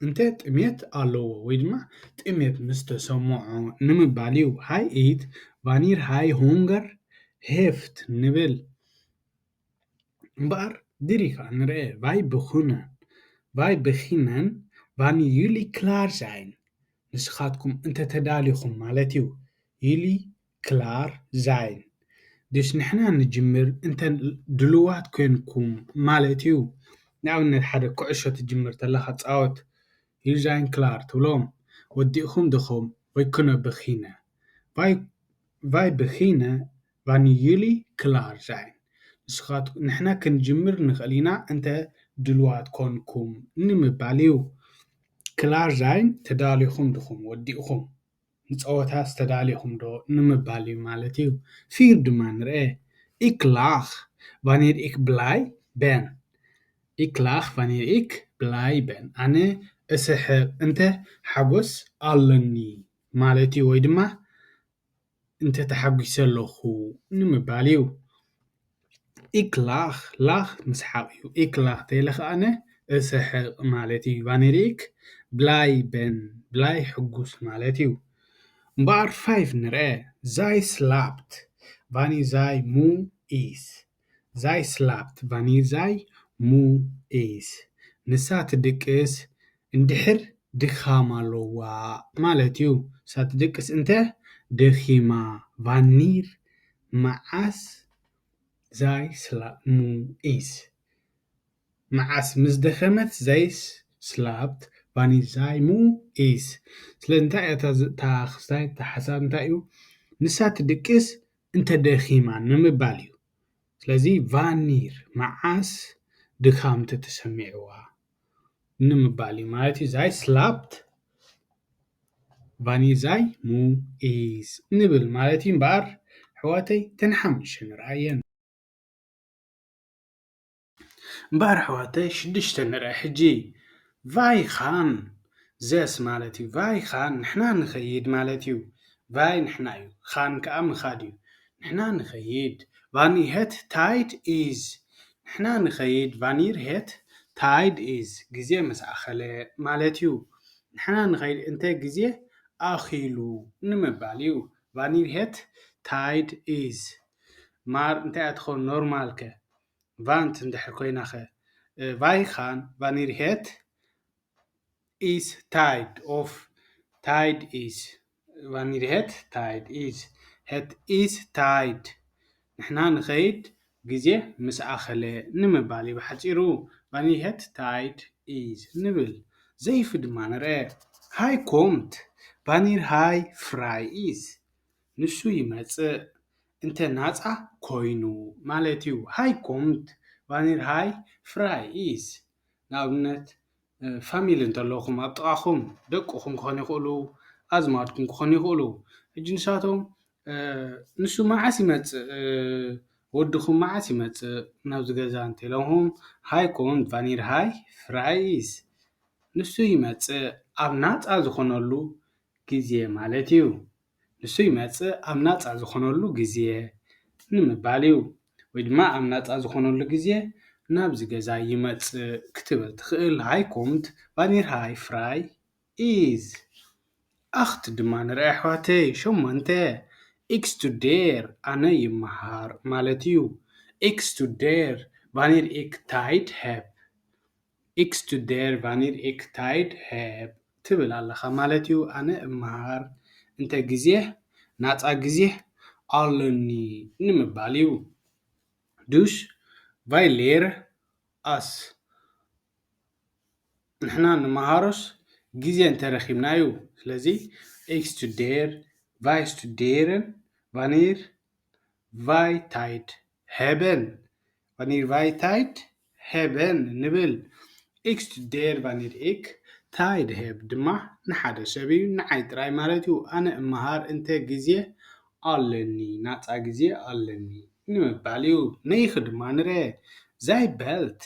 እንተ ጥሜት ኣለዎ ወይ ድማ ጥሜት ምስ ተሰምዖ ንምባል እዩ። Hij eet wanneer hij honger heeft ንብል። እምበኣር ድሪ ከዓ ንርአ። Wij beginnen wij beginnen wanneer jullie klaar zijn ንስኻትኩም እንተ ተዳሊኹም ማለት እዩ። Jullie klaar zijn dus ንሕና ንጅምር እንተ ድልዋት ኮንኩም ማለት እዩ። ንኣብነት ሓደ ኩዕሾ ትጅምር ተለኻ ፃወት jullie zijn klaar ትብሎም ወዲእኹም ድኹም ወይ kunnen beginnen wij wij beginnen wanneer jullie klaar zijn ንስኻትኩም ንሕና ክንጅምር ንኽእል ኢና እንተ ድልዋት ኮንኩም ንምባል እዩ። Klaar zijn ተዳሊኹም ድኹም ወዲእኹም ንፀወታስ ተዳሊኹም ዶ ንምባል እዩ ማለት እዩ። Vier ድማ ንርአ። Ik lach wanneer ik blij ben ik lach wanneer ik blij ben ኣነ እስሕቕ እንተ ሓጎስ ኣለኒ ማለት እዩ ወይ ድማ እንተ ተሓጒሰ ኣለኹ ንምባል እዩ። Ik lach lach ምስሓቕ እዩ። Ik lach ተይለ ከኣነ እስሕቕ ማለት እዩ። Wanneer ik blij ben blij ሕጉስ ማለት እዩ። እምበኣር ፋይፍ ንርአ። Zij slaapt wanneer zij moe is zij slaapt wanneer zij moe is ንሳ ትድቅስ እንድሕር ድኻም ኣለዋ ማለት እዩ። ንሳ ትድቅስ እንተ ደኺማ። Wanneer መዓስ zij slaapt moe is መዓስ ምስ ደኸመት zij Slaapt wanneer zij moe is. ስለዚ እንታይ እያ እታ ዝ- እታ ክስታይ እታ ሓሳብ እንታይ እዩ? ንሳ ትድቅስ እንተ ደኺማ ንምባል እዩ። ስለዚ wanneer መዓስ ድኻም ተተሰሚዕዋ ንምባል እዩ ማለት እዩ። Zij slaapt wanneer zij moe is ንብል ማለት እዩ። እምበኣር ኣሕዋተይ ተን ሓሙሽተ ንርኣየን። እምበኣር ኣሕዋተይ ሽዱሽተ ንርኣ ሕጂ። Wij gaan zes ማለት እዩ። Wij gaan ንሕና ንኸይድ ማለት እዩ። Wij ንሕና እዩ። Gaan ከኣ ምኻድ እዩ። ንሕና ንኸይድ። Wanneer het tijd is ንሕና ንኸይድ። Wanneer het tijd is ግዜ ምስ ኣኸለ ማለት እዩ። ንሕና ንኸይድ እንተ ግዜ ኣኺሉ ንምባል እዩ። Wanneer het tijd is እምበኣር እንታይ እያ ትኸውን ኖርማል ከ? Want እንድሕር ኮይና ኸ? Wij gaan wanneer het is tijd of tijd is wanneer het tijd is. Het is tijd ንሕና ንኸይድ ግዜ ምስ ኣኸለ ንምባል እዩ ብሓፂሩ። Wanneer het tijd is ንብል። Zeven ድማ ንርኣ። Hij komt wanneer hij vrij is ንሱ ይመፅእ እንተ ናፃ ኮይኑ ማለት እዩ። Hij komt wanneer hij vrij is ንኣብነት ፋሚሊ እንተለኹም ኣብ ጥቓኹም ደቅኹም ክኾኑ ይኽእሉ፣ ኣዝማድኩም ክኾኑ ይኽእሉ። ሕጂ ንሳቶም ንሱ መዓስ ይመፅእ፣ ወድኹም መዓስ ይመፅእ ናብዚ ገዛ እንተኢሎምኹም፣ Hij komt wanneer hij vrij is ንሱ ይመፅእ ኣብ ናፃ ዝኾነሉ ግዜ ማለት እዩ። ንሱ ይመጽእ ኣብ ናጻ ዝኾነሉ ግዜ ንምባል እዩ። ወይ ድማ ኣብ ናጻ ዝኾነሉ ግዜ ናብዚ ገዛ ይመጽእ ክትብል ትኽእል። Hij komt wanneer hij vrij is. Acht ድማ ንርኣ ኣሕዋተይ። ሸሞንተ፣ ik studeer ኣነ ይመሃር ማለት እዩ። Ik studeer wanneer ik tijd heb. Ik studeer wanneer ik tijd heb ትብል ኣለኻ ማለት እዩ። ኣነ እመሃር እንተ ግዜ ናጻ ግዜ ኣለኒ ንምባል እዩ። Dus wij leren als ንሕና ንመሃሮስ ግዜ እንተረኺብና እዩ። ስለዚ ik studeer፣ wij studeren wanneer wij tijd hebben wanneer wij tijd hebben ንብል። Ik studeer wanneer ik tijd heb ድማ ንሓደ ሰብ እዩ፣ ንዓይ ጥራይ ማለት እዩ። ኣነ እመሃር እንተ ግዜ ኣለኒ፣ ናጻ ግዜ ኣለኒ ንምባል እዩ። ነይኺ ድማ ንርአ። Zij belt፣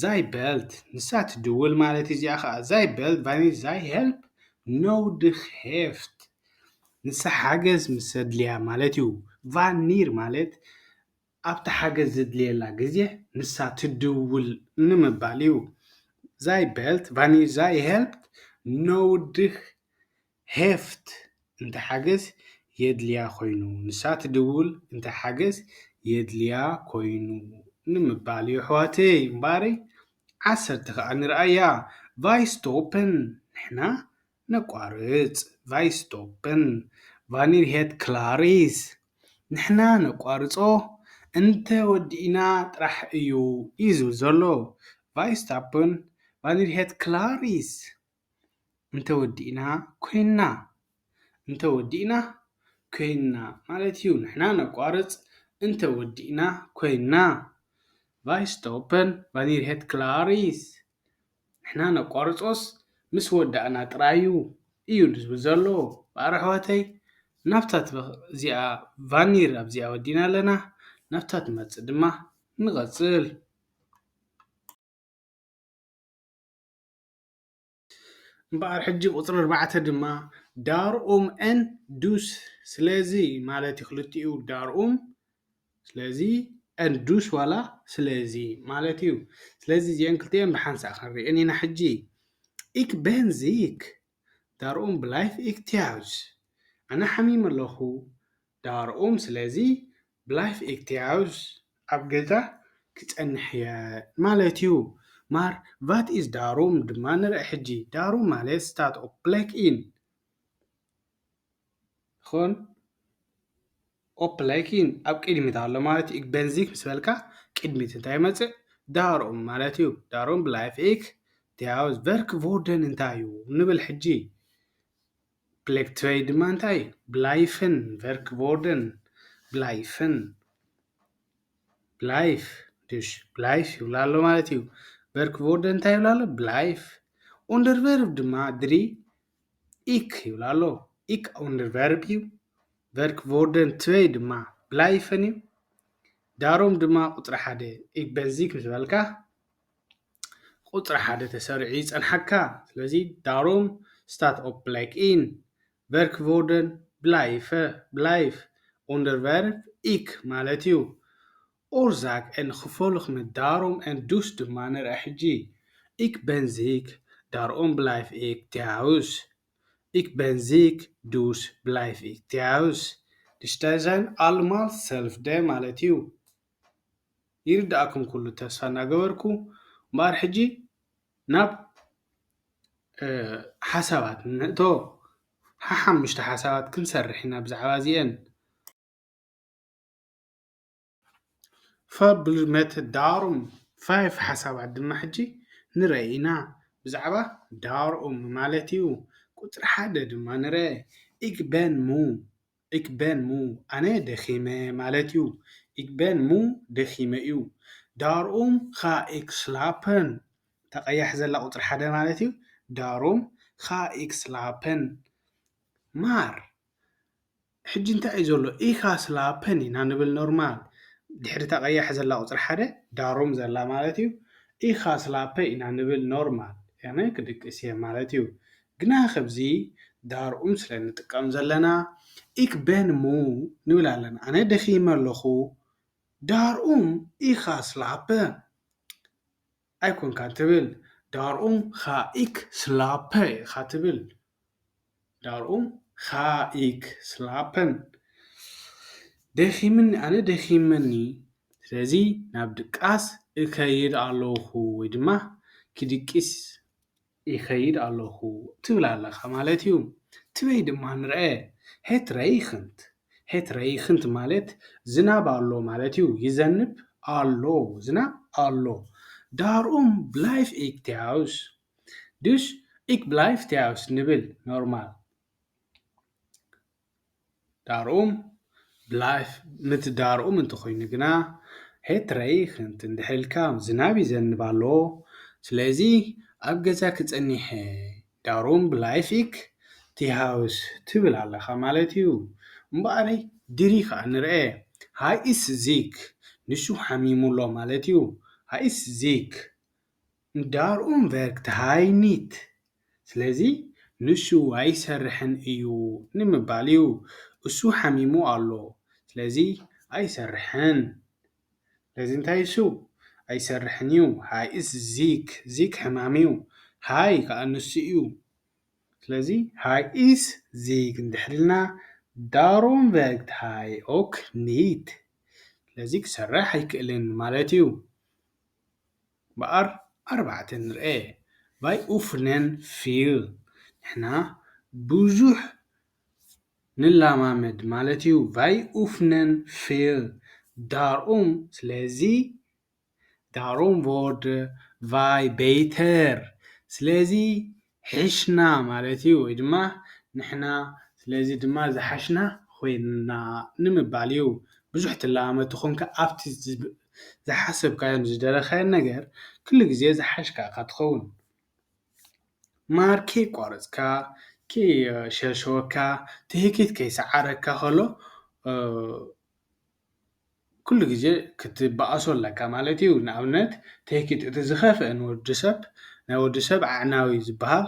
zij belt ንሳ ትድውል ማለት እዩ። እዚኣ ኸዓ zij belt wanneer zij hulp nodig heeft ንሳ ሓገዝ ምስ ኣድልያ ማለት እዩ። Wanneer ማለት ኣብቲ ሓገዝ ዘድልየላ ግዜ ንሳ ትድውል ንምባል እዩ። Zij belt wanneer zij hulp nodig heeft እንተ ሓገዝ የድልያ ኮይኑ፣ ንሳ ትድውል እንተ ሓገዝ የድልያ ኮይኑ ንምባል እዩ ኣሕዋተይ። እምበኣረይ ዓሰርተ ኸዓ ንርኣያ። Wij stoppen ንሕና ነቋርጽ። Wij stoppen wanneer het klaar is ንሕና ነቋርጾ እንተ ወዲእና ጥራሕ እዩ እዩ ዝብል ዘሎ። Wij stoppen wanneer het klaar is እንተ ወዲእና ኮይንና፣ እንተ ወዲእና ኮይንና ማለት እዩ። ንሕና ነቋርጽ እንተ ወዲእና ኮይንና። Wij stoppen wanneer het klaar is ንሕና ነቋርጾስ ምስ ወዳእና ጥራይ እዩ እዩ ዝብል ዘሎ። እምበኣር ኣሕዋተይ ናብታ ትበ- እዚኣ ቫኒር ኣብዚኣ ወዲእና ኣለና። ናብታ ትመጽእ ድማ ንቐጽል። እምበኣር ሕጂ ቁጽሪ ኣርባዕተ ድማ ዳርኡም ኤን ዱስ ስለዚ ማለት እዩ። ክልቲኡ ዳርኡም ስለዚ ኤን ዱስ ዋላ ስለዚ ማለት እዩ። ስለዚ እዚአን ክልቲአን ብሓንሳእ ክንሪአን ኢና ሕጂ። Ik ben ziek, daarom blijf ik thuis. ኣነ ሓሚመ ኣለኹ፣ daarom ስለዚ blijf ik thuis ኣብ ገዛ ክጸንሕ እየ ማለት እዩ። Maar wat is daarom ድማ ንርኢ ሕጂ። Daarom ማለት staat op plek in ይኹን op plek in ኣብ ቅድሚት ኣሎ ማለት እዩ። Ik ben ziek ምስ በልካ ቅድሚት እንታይ ይመጽእ? Daarom ማለት እዩ። Daarom blijf ik Ja, Werkwoorden እንታይ እዩ ንብል ሕጂ። Plek twee ድማ እንታይ እዩ? Blijven, werkwoorden, blijven, blijf፣ dus blijf ይብላ ኣሎ ማለት እዩ። Werkwoorden እንታይ ይብላ ኣሎ? Blijf። Onderwerp ድማ ድሪ ik ይብላ ኣሎ። Ik onderwerp እዩ። Werkwoorden twee ድማ blijven እዩ። Daarom ድማ ቁፅሪ ሓደ ik ben ziek ምስ በልካ ቁፅሪ ሓደ ተሰሪዑ ይፀንሓካ። ስለዚ daarom staat op plek één። Werkwoorden blijven, blijf። Onderwerp ik ማለት እዩ። Oorzaak en gevolg met daarom en dus ድማ ንርአ ሕጂ። Ik ben ziek, daarom blijf ik thuis. Ik ben ziek, dus blijf ik thuis. Dus dat zijn allemaal hetzelfde ማለት እዩ። ይርዳእኩም ኩሉ ተስፋ እናገበርኩ እምበኣር ሕጂ ናብ ሓሳባት ንእቶ ሓሓሙሽተ ሓሳባት ክንሰርሕ ኢና ብዛዕባ እዚአን። ፈብልመት ዳሩም ፋይፍ ሓሳባት ድማ ሕጂ ንርኢ ኢና ብዛዕባ ዳርኡም ማለት እዩ። ቁፅሪ ሓደ ድማ ንርአ። Ik ben moe. Ik ben moe. ኣነ ደኺመ ማለት እዩ። Ik ben moe ደኺመ እዩ። Daarom ga ik slapen. ተቐያሕ ዘላ ቁፅሪ ሓደ ማለት እዩ። Daarom ga ik slapen. Maar ሕጂ እንታይ እዩ ዘሎ? Ik ga slapen ኢና ንብል ኖርማል። ድሕሪ እታ ቀያሕ ዘላ ቁፅሪ ሓደ daarom ዘላ ማለት እዩ። Ik ga slapen ኢና ንብል ኖርማል። ያነ ክድቅስ እየ ማለት እዩ። ግና ከብዚ daarom ስለ ንጥቀም ዘለና ik ben moe ንብል ኣለና። ኣነ ደኺመ ኣለኹ። Daarom ik ga slapen ኣይኮንካን ትብል። Daarom ga ik slapen ኢኻ ትብል። Daarom ga ik slapen. ደኺምኒ፣ ኣነ ደኺመኒ፣ ስለዚ ናብ ድቃስ እከይድ ኣለኹ ወይ ድማ ክድቅስ ይኸይድ ኣለኹ ትብል ኣለኻ ማለት እዩ። ትበይ ድማ ንርአ። Het regent. Het regent ማለት ዝናብ ኣሎ ማለት እዩ። ይዘንብ ኣሎ፣ ዝናብ ኣሎ። Daarom blijf ik thuis. Dus ik blijf thuis ንብል ኖርማል። Daarom blijf፣ ምት daarom እንተኾይኑ ግና het regent እንድሕር ኢልካ ዝናብ ይዘንብ ኣሎ፣ ስለዚ ኣብ ገዛ ክጸኒሐ። Daarom blijf ik thuis ትብል ኣለኻ ማለት እዩ። እምበኣረይ ድሪ ከኣ ንርአ። Hij is ziek፣ ንሱ ሓሚሙ ኣሎ ማለት እዩ። Hij is ziek. Daarom werkt hij niet. ስለዚ ንሱ ኣይሰርሕን እዩ ንምባል እዩ። እሱ ሓሚሙ ኣሎ፣ ስለዚ ኣይሰርሕን። ስለዚ እንታይ እሱ ኣይሰርሕን እዩ። Hij is ziek. Ziek ሕማም እዩ። Hij ከኣ ንሱ እዩ። ስለዚ hij is ziek እንድሕር ኢልና daarom werkt hij ook niet. ስለዚ ክሰርሕ ኣይክእልን ማለት እዩ። በኣር ኣርባዕተ ንርኤ። Wij oefenen veel. ንሕና ብዙሕ ንላማመድ ማለት እዩ። Wij oefenen veel. Daarom ስለዚ daarom worden wij beter. ስለዚ ሕሽና ማለት እዩ፣ ወይ ድማ ንሕና ስለዚ ድማ ዝሓሽና ኮይንና ንምባል እዩ። ብዙሕ ትለማመድ ተኾንካ ኣብቲ ዝብ-፣ ዝሓሰብካዮን ዝደለኻዮን ነገር ኩሉ ግዜ ዝሓሽካ ኢኻ ትኸውን። ማር ከይቋረፅካ፣ ከይሸልሸወካ፣ ትህኪት ከይሰዓረካ ከሎ፣ እ፣ ኩሉ ግዜ ክትበኣሶ ኣለካ ማለት እዩ። ንኣብነት፣ ትህኪት እቲ ዝኸፍአ ንወዲ ሰብ፣ ናይ ወዲ ሰብ ኣዕናዊ ዝበሃል፣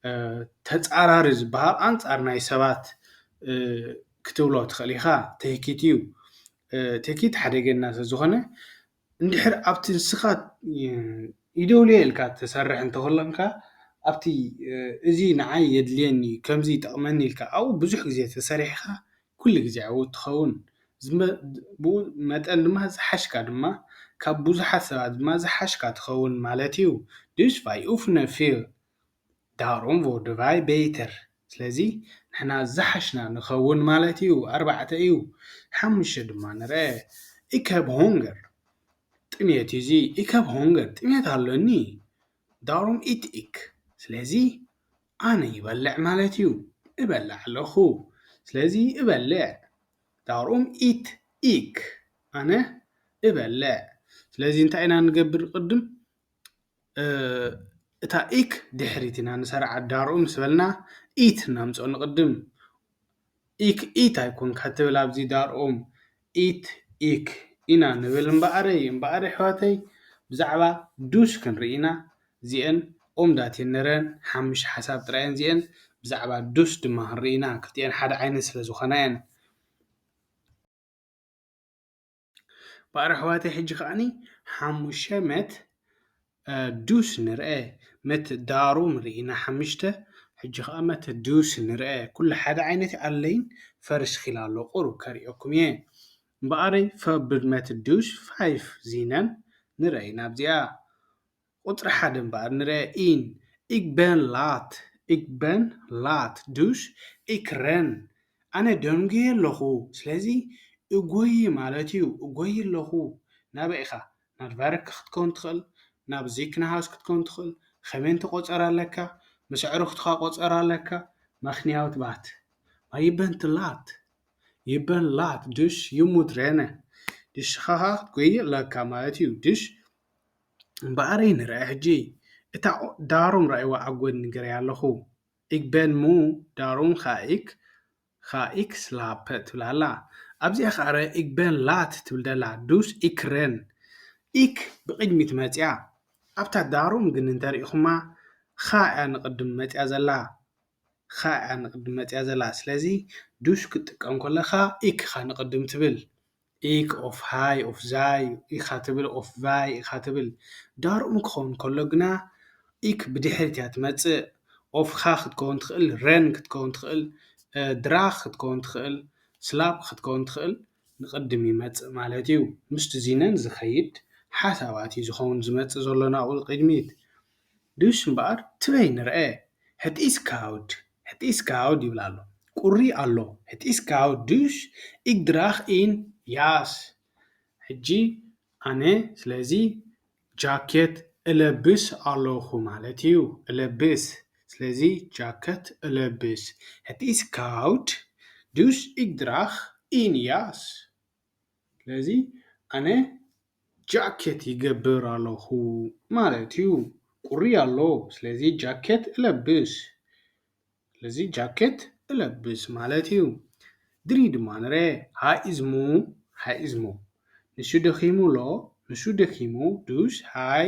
እ፣ ተፃራሪ ዝበሃል፣ ኣንፃር ናይ ሰባት፣ እ፣ ክትብሎ ትኽእል ኢኻ። ትህኪት እዩ። እ፣ ትህኪት ሓደገና ስለ ዝኾነ፣ እንድሕር ኣብቲ ንስኻ፣ እ፣ ይደውልዮ ኢልካ ትሰርሕ እንተኾለንካ፣ ኣብቲ፣ እ፣ እዚ ንዓይ የድልየኒ፣ ከምዚ ይጠቕመኒ ኢልካ ኣብኡ ብዙሕ ግዜ ተሰሪሕኻ፣ ኩሉ ግዜ ዕዉት ትኸውን። ዝመ-፣ ብኡ መጠን ድማ ዝሓሽካ ድማ፣ ካብ ብዙሓት ሰባት ድማ ዝሓሽካ ትኸውን ማለት እዩ። Dus wij oefenen veel. Daarom worden wij beter. ስለዚ ንሕና ዝሓሽና ንኸውን ማለት እዩ። ኣርባዕተ እዩ። ሓሙሽተ ድማ ንርአ። Ik heb honger. ጥሜት እዩ እዚ። Ik heb honger. ጥሜት ኣለኒ። Darum iet ik. ስለዚ ኣነ ይበልዕ ማለት እዩ። እበልዕ ኣለኹ። ስለዚ እበልዕ። Darum iet ik. ኣነ እበልዕ። ስለዚ እንታይ ኢና ንገብር ቅድም? እታ ik ድሕሪት ኢና ንሰርዓ። Darum ምስ በልና iet ነምፅኦ ንቅድም። Ik iet ኣይኮንካ ትብል ኣብዚ። Darum iet ik ኢና ንብል። እምበኣረይ እምበኣረይ ኣሕዋተይ ብዛዕባ dus ክንርኢ ኢና። እዚአን ኦምዳት እየን ነረን ሓሙሽተ ሓሳብ ጥራይ እየን እዚአን። ብዛዕባ dus ድማ ክንርኢ ኢና። ክልቲአን ሓደ ዓይነት ስለ ዝኾና እየን። እምበኣር ኣሕዋተይ ሕጂ ከዓኒ ሓሙሽተ met dus ንርአ። Met darum ርኢና ሓሙሽተ። ሕጂ ከኣ met dus ንርአ። ኩሉ ሓደ ዓይነት ኣለይን ፈርሽ ኺል ኣሎ። ቁሩብ ከርእየኩም እየ። እምበኣረይ ፈብድ met dus vijf ዚነን ንርአ ኢና ኣብዚኣ። ቁጽሪ ሓደ እምበኣር ንርአ። Eén. Ik ben laat. Ik ben laat. Dus ik ren. ኣነ ደንጉየ ኣለኹ። ስለዚ እጎይ ማለት እዩ። እጎይ ኣለኹ። ናበይ ኢኻ? Naar werk ክትከውን ትኽእል፣ ናብ ziekenhuis ክትከውን ትኽእል። ኸመይ ትቆጸር ኣለካ? ምስ ኣዕሩኽትኻ ቆጸር ኣለካ። ምኽንያት ባት። Maar je bent te laat. Je bent laat. Dus je moet rennen. Dus ኸኻ ክትጎይ ኣለካ ማለት እዩ። Dus እምበኣረይ ንርኣ ሕጂ። እታ ዳሩም ራእይዋ ኣብ ጎድኒ ገረያ ኣለኹ። Ik ben moe, daarom ga ik, ga ik slapen ትብል ኣላ። ኣብዚኣ ኸኣ ርአ ik ben laat ትብል ደላ። Dus ik ren. Ik ብቕድሚት መጽያ። ኣብታ ዳሩም ግን እንተሪእኹማ ኻ እያ ንቕድም መጽያ ዘላ። ኻ እያ ንቕድም መጽያ ዘላ። ስለዚ dus ክትጥቀም ከለኻ ik ኢኻ ንቕድም ትብል። Ik of hij of zij ኢኻ ትብል፣ of wij ኢኻ ትብል። ዳርኡም ክኸውን ከሎ ግና ik ብድሕሪት እያ ትመጽእ። Of ኻ ክትከውን ትኽእል፣ ren ክትከውን ትኽእል፣ እ፣ draag ክትከውን ትኽእል፣ slaap ክትከውን ትኽእል፣ ንቕድም ይመጽእ ማለት እዩ። ምስቲ ዚነን ዝኸይድ ሓሳባት እዩ ዝኸውን ዝመጽእ ዘሎ ናብኡ ቅድሚት። Dus እምበኣር ትበይ ንርአ። Het is koud. Het is koud ይብል ኣሎ። ቁሪ ኣሎ። Het is koud. Dus ik draag een jas. ሕጂ ኣነ ስለዚ ጃኬት እለብስ ኣለኹ ማለት እዩ። እለብስ። ስለዚ ጃኬት እለብስ። Het is koud. Dus ik draag een jas. ስለዚ ኣነ ጃኬት ይገብር ኣለኹ ማለት እዩ። ቁሪ ኣሎ። ስለዚ ጃኬት እለብስ። ስለዚ ጃኬት እለብስ ማለት እዩ። ድሪ ድማ ንርአ። Hij is moe. Hij is moe. ንሱ ደኺሙ ኣሎ። ንሱ ደኺሙ። Dus hij,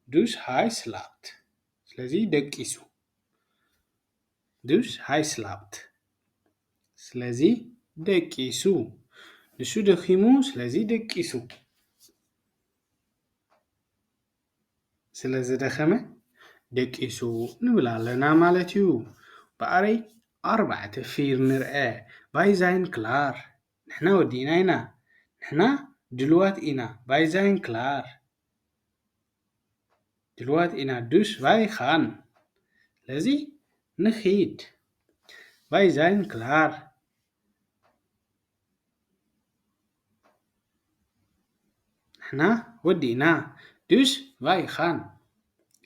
dus hij slaapt. ስለዚ ደቂሱ። Dus hij slaapt. ስለዚ ደቂሱ። ንሱ ደኺሙ፣ ስለዚ ደቂሱ። ስለ ዝደኸመ ደቂሱ ንብል ኣለና ማለት እዩ። በኣረይ ኣርባዕተ ፊር ንርአ። Wir sind klar. ንሕና ወዲእና ኢና። ንሕና ድልዋት ኢና። Wir sind klar. ድልዋት ኢና። Dus wij gaan. ስለዚ ንኺድ። Wir sind klar. ንሕና ወዲእና። Dus wij gaan.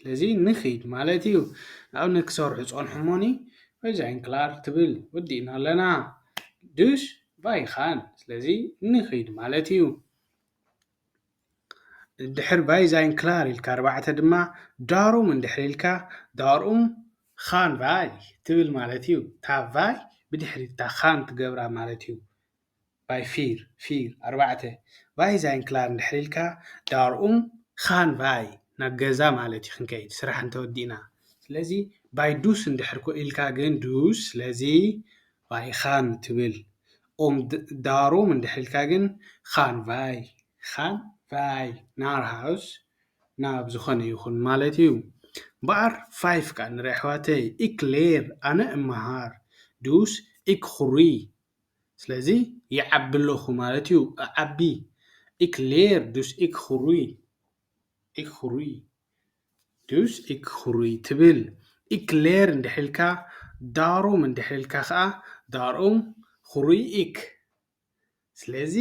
ስለዚ ንኺድ ማለት እዩ። ንኣብነት ክሰርሑ ጸንሑ እሞኒ፣ wir sind klar ትብል፣ ወዲእና ኣለና። Dus wij gaan. ስለዚ ንኺድ ማለት እዩ። ድሕር wir sind klar ኢልካ ኣርባዕተ ድማ daarom እንድሕር ኢልካ daarom gaan wij ትብል ማለት እዩ። እታ wir ብድሕሪት እታ gaan ትገብራ ማለት እዩ። Bei ፊር፣ ፊር፣ ኣርባዕተ። Wir sind klar እንድሕር ኢልካ daarom gaan wij ናብ ገዛ ማለት እዩ ክንከይድ ስራሕ እንተወዲእና። ስለዚ bei dus እንድሕር ኮ ኢልካ ግን dus፣ ስለዚ wir gaan ትብል። Om daarom እንድሕር ኢልካ ግን gaan wij፣ gaan wij naar huis፣ ናብ ዝኾነ ይኹን ማለት እዩ። እምበኣር five ከኣ ንርኢ ኣሕዋተይ። Ik leer ኣነ እመሃር። Dus ik groei ስለዚ ይዓቢ ኣለኹ ማለት እዩ። እዓቢ። Ik leer dus ik groei. Ik groei. Dus ik groei ትብል። Ik leer እንድሕር ኢልካ daarom እንድሕር ኢልካ ከኣ daarom groei ik። ስለዚ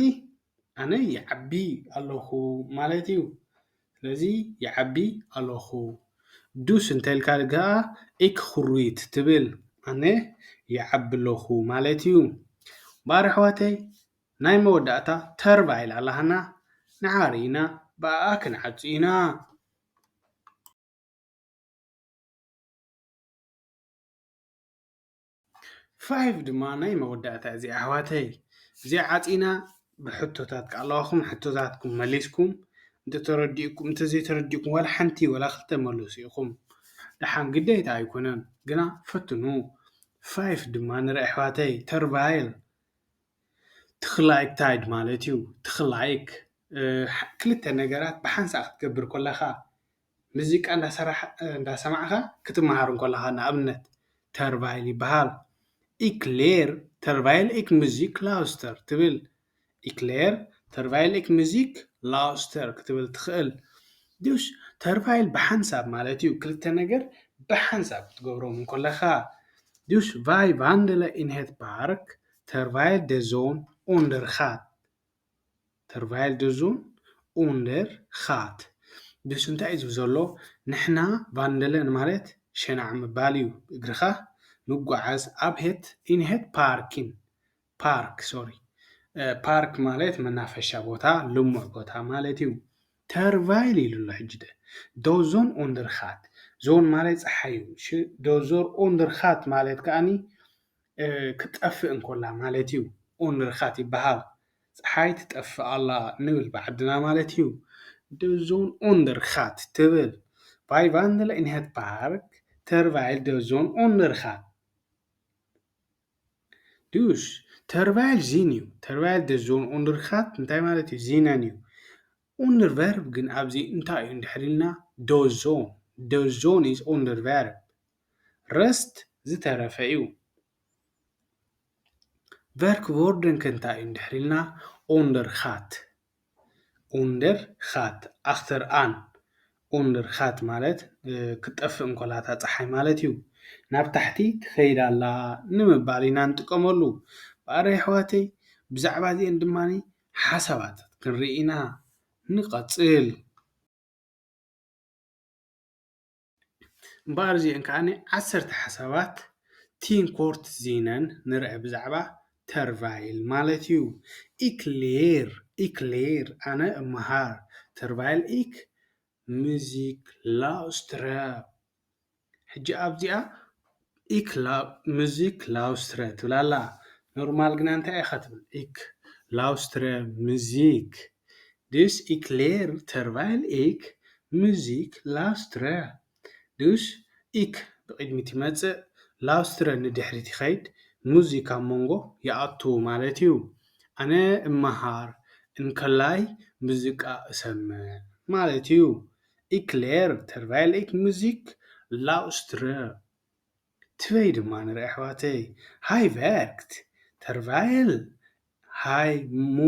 ኣነ ይዓቢ ኣለኹ ማለት እዩ። ስለዚ ይዓቢ ኣለኹ። ዱስ እንተ ኢልካ ከኣ፣ ኢክ ግሩይት ትብል፣ ኣነ ይዓቢ ኣለኹ ማለት እዩ። እምበኣር ኣሕዋተይ፣ ናይ መወዳእታ ተርቫይል ኣላትና፣ ንዓ ርኢና ብኣኣ ክንዓጹ ኢና። ፋይቭ ድማ ናይ መወዳእታ እዚኣ ኣሕዋተይ። እዚኣ ዓጺና ብሕቶታት ከኣ ኣለዋኹም፣ ሕቶታትኩም መሊስኩም፣ እንተተረዲእኩም፣ እንተዘይተረዲእኩም ዋላ ሓንቲ ዋላ ክልተ መልሱ ኢኹም። ደሓን ግዴታ ኣይኮነን፣ ግና ፈትኑ። ፋይቭ ድማ ንርኢ ኣሕዋተይ። ተርቫይል ትኽላይክታይድ ማለት እዩ። ትኽላይክ፣ እ፣ ክልተ ነገራት ብሓንሳእ ክትገብር ከለኻ፣ ሙዚቃ እንዳሰራሕ-፣ እንዳሰማዕካ ክትመሃር እንከለኻ፣ ንኣብነት ተርቫይል ይበሃል። ኢክ ሌር ተርቫይል ኢክ ሙዚክ ላውስተር ትብል። ኢክ ሌር ተርቫይል ኢክ ሙዚክ ላውስተር ክትብል ትኽእል። ዱሽ ተርቫይል ብሓንሳብ ማለት እዩ። ክልተ ነገር ብሓንሳብ ክትገብሮም እንከለኻ። ዱሽ ቫይ ቫንደለ ኢንሄት ፓርክ ተርቫይል ደዞን ኦንደርኻት። ተርቫይል ደዞን ኦንደርኻት። ዱሽ እንታይ እዩ ዝብል ዘሎ? ንሕና ቫንደለን ማለት ሸናዕ ምባል እዩ። እግርኻ ምጓዓዝ ኣብ ሄት፣ ኢንሄት ፓርኪን። ፓርክ፣ ሶሪ። እ፣ ፓርክ ማለት መናፈሻ ቦታ፣ ልሙዕ ቦታ ማለት እዩ። ተርቫይል ኢሉ ኣሎ ሕጂ ደ። ደዞን ኦንደርኻት። ዞን ማለት ጸሓይ እዩ። ሽ-፣ ደዞር ኦንደርኻት ማለት ከኣኒ፣ እ፣ ክትጠፍእ እንኮላ ማለት እዩ። ኦንደርኻት ይበሃል። ጸሓይ ትጠፍእ ኣላ ንብል ብዓድና ማለት እዩ። ደዞን ኦንደርኻት ትብል። ቫይ ቫንደለ ኢንሄት ፓርክ ተርቫይል ደዞን ኦንደርኻት። ዱሽ፣ ተርቫይል ዚን እዩ። ተርቫይል ደዞን ኦንደርኻት እንታይ ማለት እዩ? ዚነን እዩ። ኦንደርቨርብ ግን ኣብዚ እንታይ እዩ እንድሕር ኢልና፣ ደዞን። ደዞን ኢዝ ኦንደርቨርብ። ረስት ዝተረፈ እዩ። ቨርክ ቮርደን ከ እንታይ እዩ እንድሕር ኢልና፣ ኦንደርኻት። ኡንደር ኻት፣ ኣኽተር ኣን። ኡንደር ኻት ማለት፣ እ፣ ክትጠፍእ እንኮላ እታ ጸሓይ ማለት እዩ። ናብ ታሕቲ ትኸይድ ኣላ ንምባል ኢና ንጥቀመሉ። ብኣረ ኣሕዋተይ፣ ብዛዕባ እዚአን ድማ ሓሳባት ክንርኢ ኢና። ንቐጽል። እምበኣር እዚአን ከኣ ዓሰርተ ሓሳባት ቲን ኮርት ዚነን ንርአ ብዛዕባ ተርቫይል ማለት እዩ። ኢክ ሌር፣ ኢክ ሌር፣ ኣነ እመሃር። ተርቫይል ኢክ ሙዚክ ላውስትረ። ሕጂ ኣብዚኣ ኢክ ላ-፣ ሙዚክ ላውስትረ ትብል ኣላ። ኖርማል ግና እንታይ ኢኻ ትብል? ኢክ ላውስትረ ሙዚክ። ዱስ ኢክ ሌር ተርቫይል ኢክ ሙዚክ ላውስትረ። ዱስ ኢክ ብቕድሚት ይመጽእ፣ ላውስትረ ንድሕሪት ይኸይድ፣ ሙዚክ ኣብ መንጎ ይኣቱ ማለት እዩ። ኣነ እመሃር እንከላይ ሙዚቃ እሰምዕ ማለት እዩ። ኢክ ሌር ተርቫይል ኢክ ሙዚክ ላውስትረ። ትበይ ድማ ንርኢ ኣሕዋተይ። ሃይ ቨርክት ተርቫይል ሃይ ሙ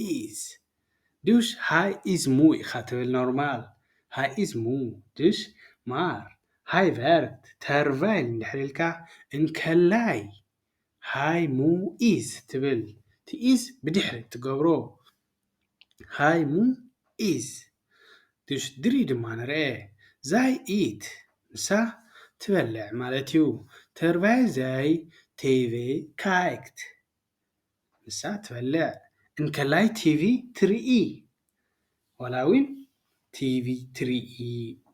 ኢዝ። ዱሽ ሃይ ኢዝ ሙ ኢኻ ትብል ኖርማል። ሃይ ኢዝ ሙ። ዱሽ ማር። ሃይ ቨርክት ተርቫይል እንድሕር ኢልካ እንከላይ ሃይ ሙ ኢዝ ትብል። እቲ ኢዝ ብድሕሪ ትገብሮ። ሃይ ሙ ኢዝ። ዱሽ ድሪ ድማ ንርኤ። ዛይ ኢት ንሳ ትበልዕ ማለት እዩ። ተርቫይል ዛይ ቴቬ ካይክት። ንሳ ትበልዕ። እንከላይ ቲቪ ትርኢ። ዋላ እውን ቲቪ ትርኢ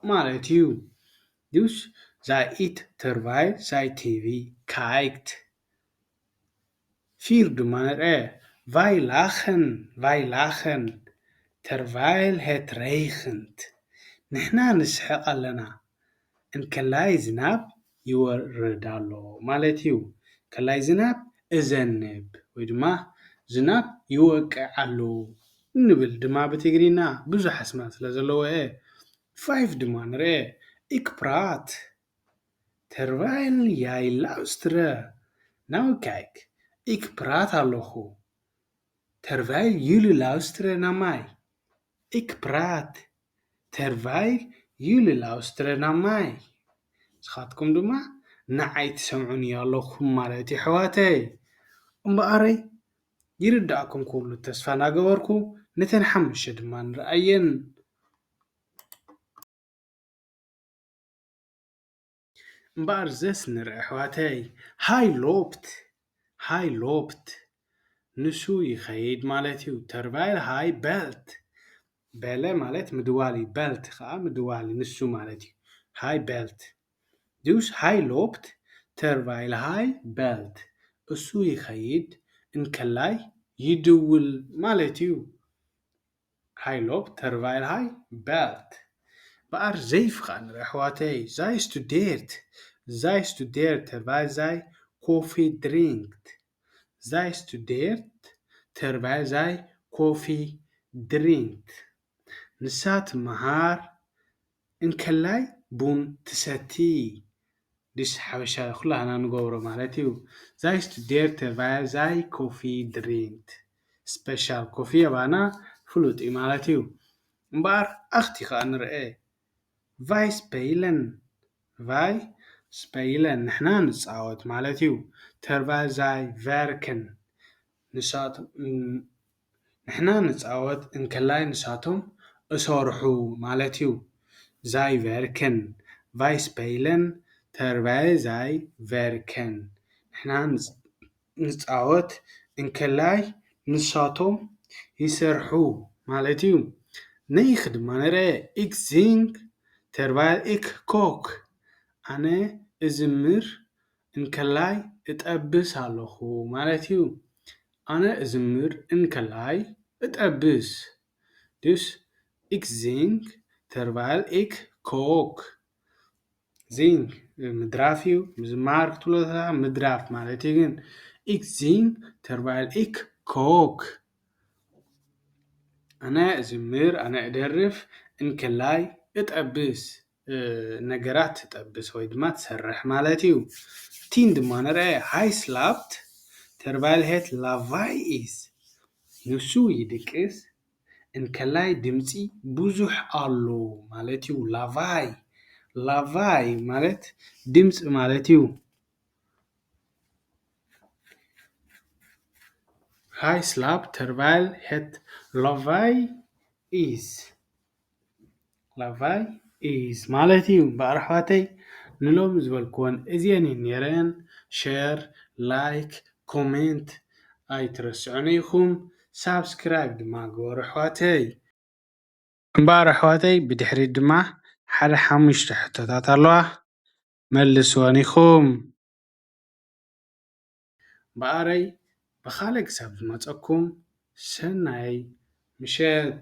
ማለት እዩ። ዱሽ ዛይ ኢት ተርቫይል ዛይ ቲቪ ካይክት። ፊር ድማ ንርአ። ቫይላኸን፣ ቫይላኸን፣ ተርቫይል ሄት ሬይኽንት። ንሕና ንስሕቕ ኣለና። እንከላይ ዝናብ ይወርድ ኣሎ ማለት እዩ። እንከላይ ዝናብ እዘንብ ወይ ድማ ዝናብ ይወቅዕ ኣሎ እንብል ድማ ብትግርኛ ብዙሕ ኣስማት ስለ ዘለዎ እየ። ፋይቭ ድማ ንርአ። ኢክ ፕራት። Terwijl jij luisterde, nou kijk, ik praat ኣለኹ። Terwijl jullie luisteren naar mij. Ik praat. Terwijl jullie luisteren naar mij. ንስኻትኩም ድማ ንዓይ ትሰምዑኒ ኣለኹም ማለት እዩ ኣሕዋተይ። እምበኣረይ ይርዳእኩም ክብሉ ተስፋ እናገበርኩ ነተን ሓሙሽተ ድማ ንርኣየን። እምበኣር ዘስ ንርኢ ኣሕዋተይ። Hy loopt, hy loopt፣ ንሱ ይኸይድ ማለት እዩ። Terwijl hy belt፣ bellen ማለት ምድዋል እዩ። Belt ከዓ ምድዋል እዩ፣ ንሱ ማለት እዩ። Hy belt። Dus hy loopt terwijl hy belt፣ እሱ ይኸይድ እንከላይ ይድውል ማለት እዩ። Hy loopt terwijl hy belt። እምበኣር ዜፍ ከዓ ንርኢ ኣሕዋተይ። Zij studeert, zij studeert terwijl zij koffie drinkt. Zij studeert terwijl zij koffie drinkt. ንሳ ትመሃር እንከላይ ቡን ትሰቲ። Dus ሓበሻ ኩላህና ንገብሮ ማለት እዩ። Zij studeert terwijl zij koffie drinkt. Speciaal ኮፊ ኣባና ፍሉጥ እዩ ማለት እዩ። እምበኣር ኣኽቲ ከዓ ንርአ። Wij spelen, wij spelen፣ ንሕና ንጻወት ማለት እዩ። Terwijl zij werken፣ ንሳቶም፣ ንሕና ንጻወት እንከላይ ንሳቶም እሰርሑ ማለት እዩ። Zij werken, wij spelen terwijl zij werken፣ ንሕና ንጻወት እንከላይ ንሳቶም ይሰርሑ ማለት እዩ። Negen ድማ ንርአ። Ik zing terwijl ik kook፣ ኣነ እዝምር እንከላይ እጠብስ ኣለኹ ማለት እዩ። ኣነ እዝምር እንከላይ እጠብስ። Dus ik zing terwijl ik kook. Zing ምድራፍ እዩ። ምዝማር ክትብሎ ከለኻ ምድራፍ ማለት እዩ። ግን ik zing terwijl ik kook፣ ኣነ እዝምር፣ ኣነ እደርፍ እንከላይ እጠብስ፣ ነገራት ትጠብስ ወይ ድማ ትሰርሕ ማለት እዩ። Tien ድማ ንርአ። Hij slaapt terwijl het lawaai is፣ ንሱ ይድቅስ እንከላይ ድምፂ ብዙሕ ኣሎ ማለት እዩ። Lawaai፣ lawaai ማለት ድምፂ ማለት እዩ። Hij slaapt terwijl het lawaai is. Lawaai is ማለት እዩ። እምበኣር ኣሕዋተይ፣ ንሎሚ ዝበልክወን እዚአን እየን ነይረን። ሸር፣ ላይክ፣ ኮሜንት ኣይትረስዑኒ ኢኹም። ሳብስክራይብ ድማ ግበሩ ኣሕዋተይ። እምበኣር ኣሕዋተይ፣ ብድሕሪት ድማ ሓደ ሓሙሽተ ሕቶታት ኣለዋ፣ መልስወን ኢኹም። እምበኣረይ፣ ብኻልእ ክሳብ ዝመፀኩም ሰናይ ምሸት።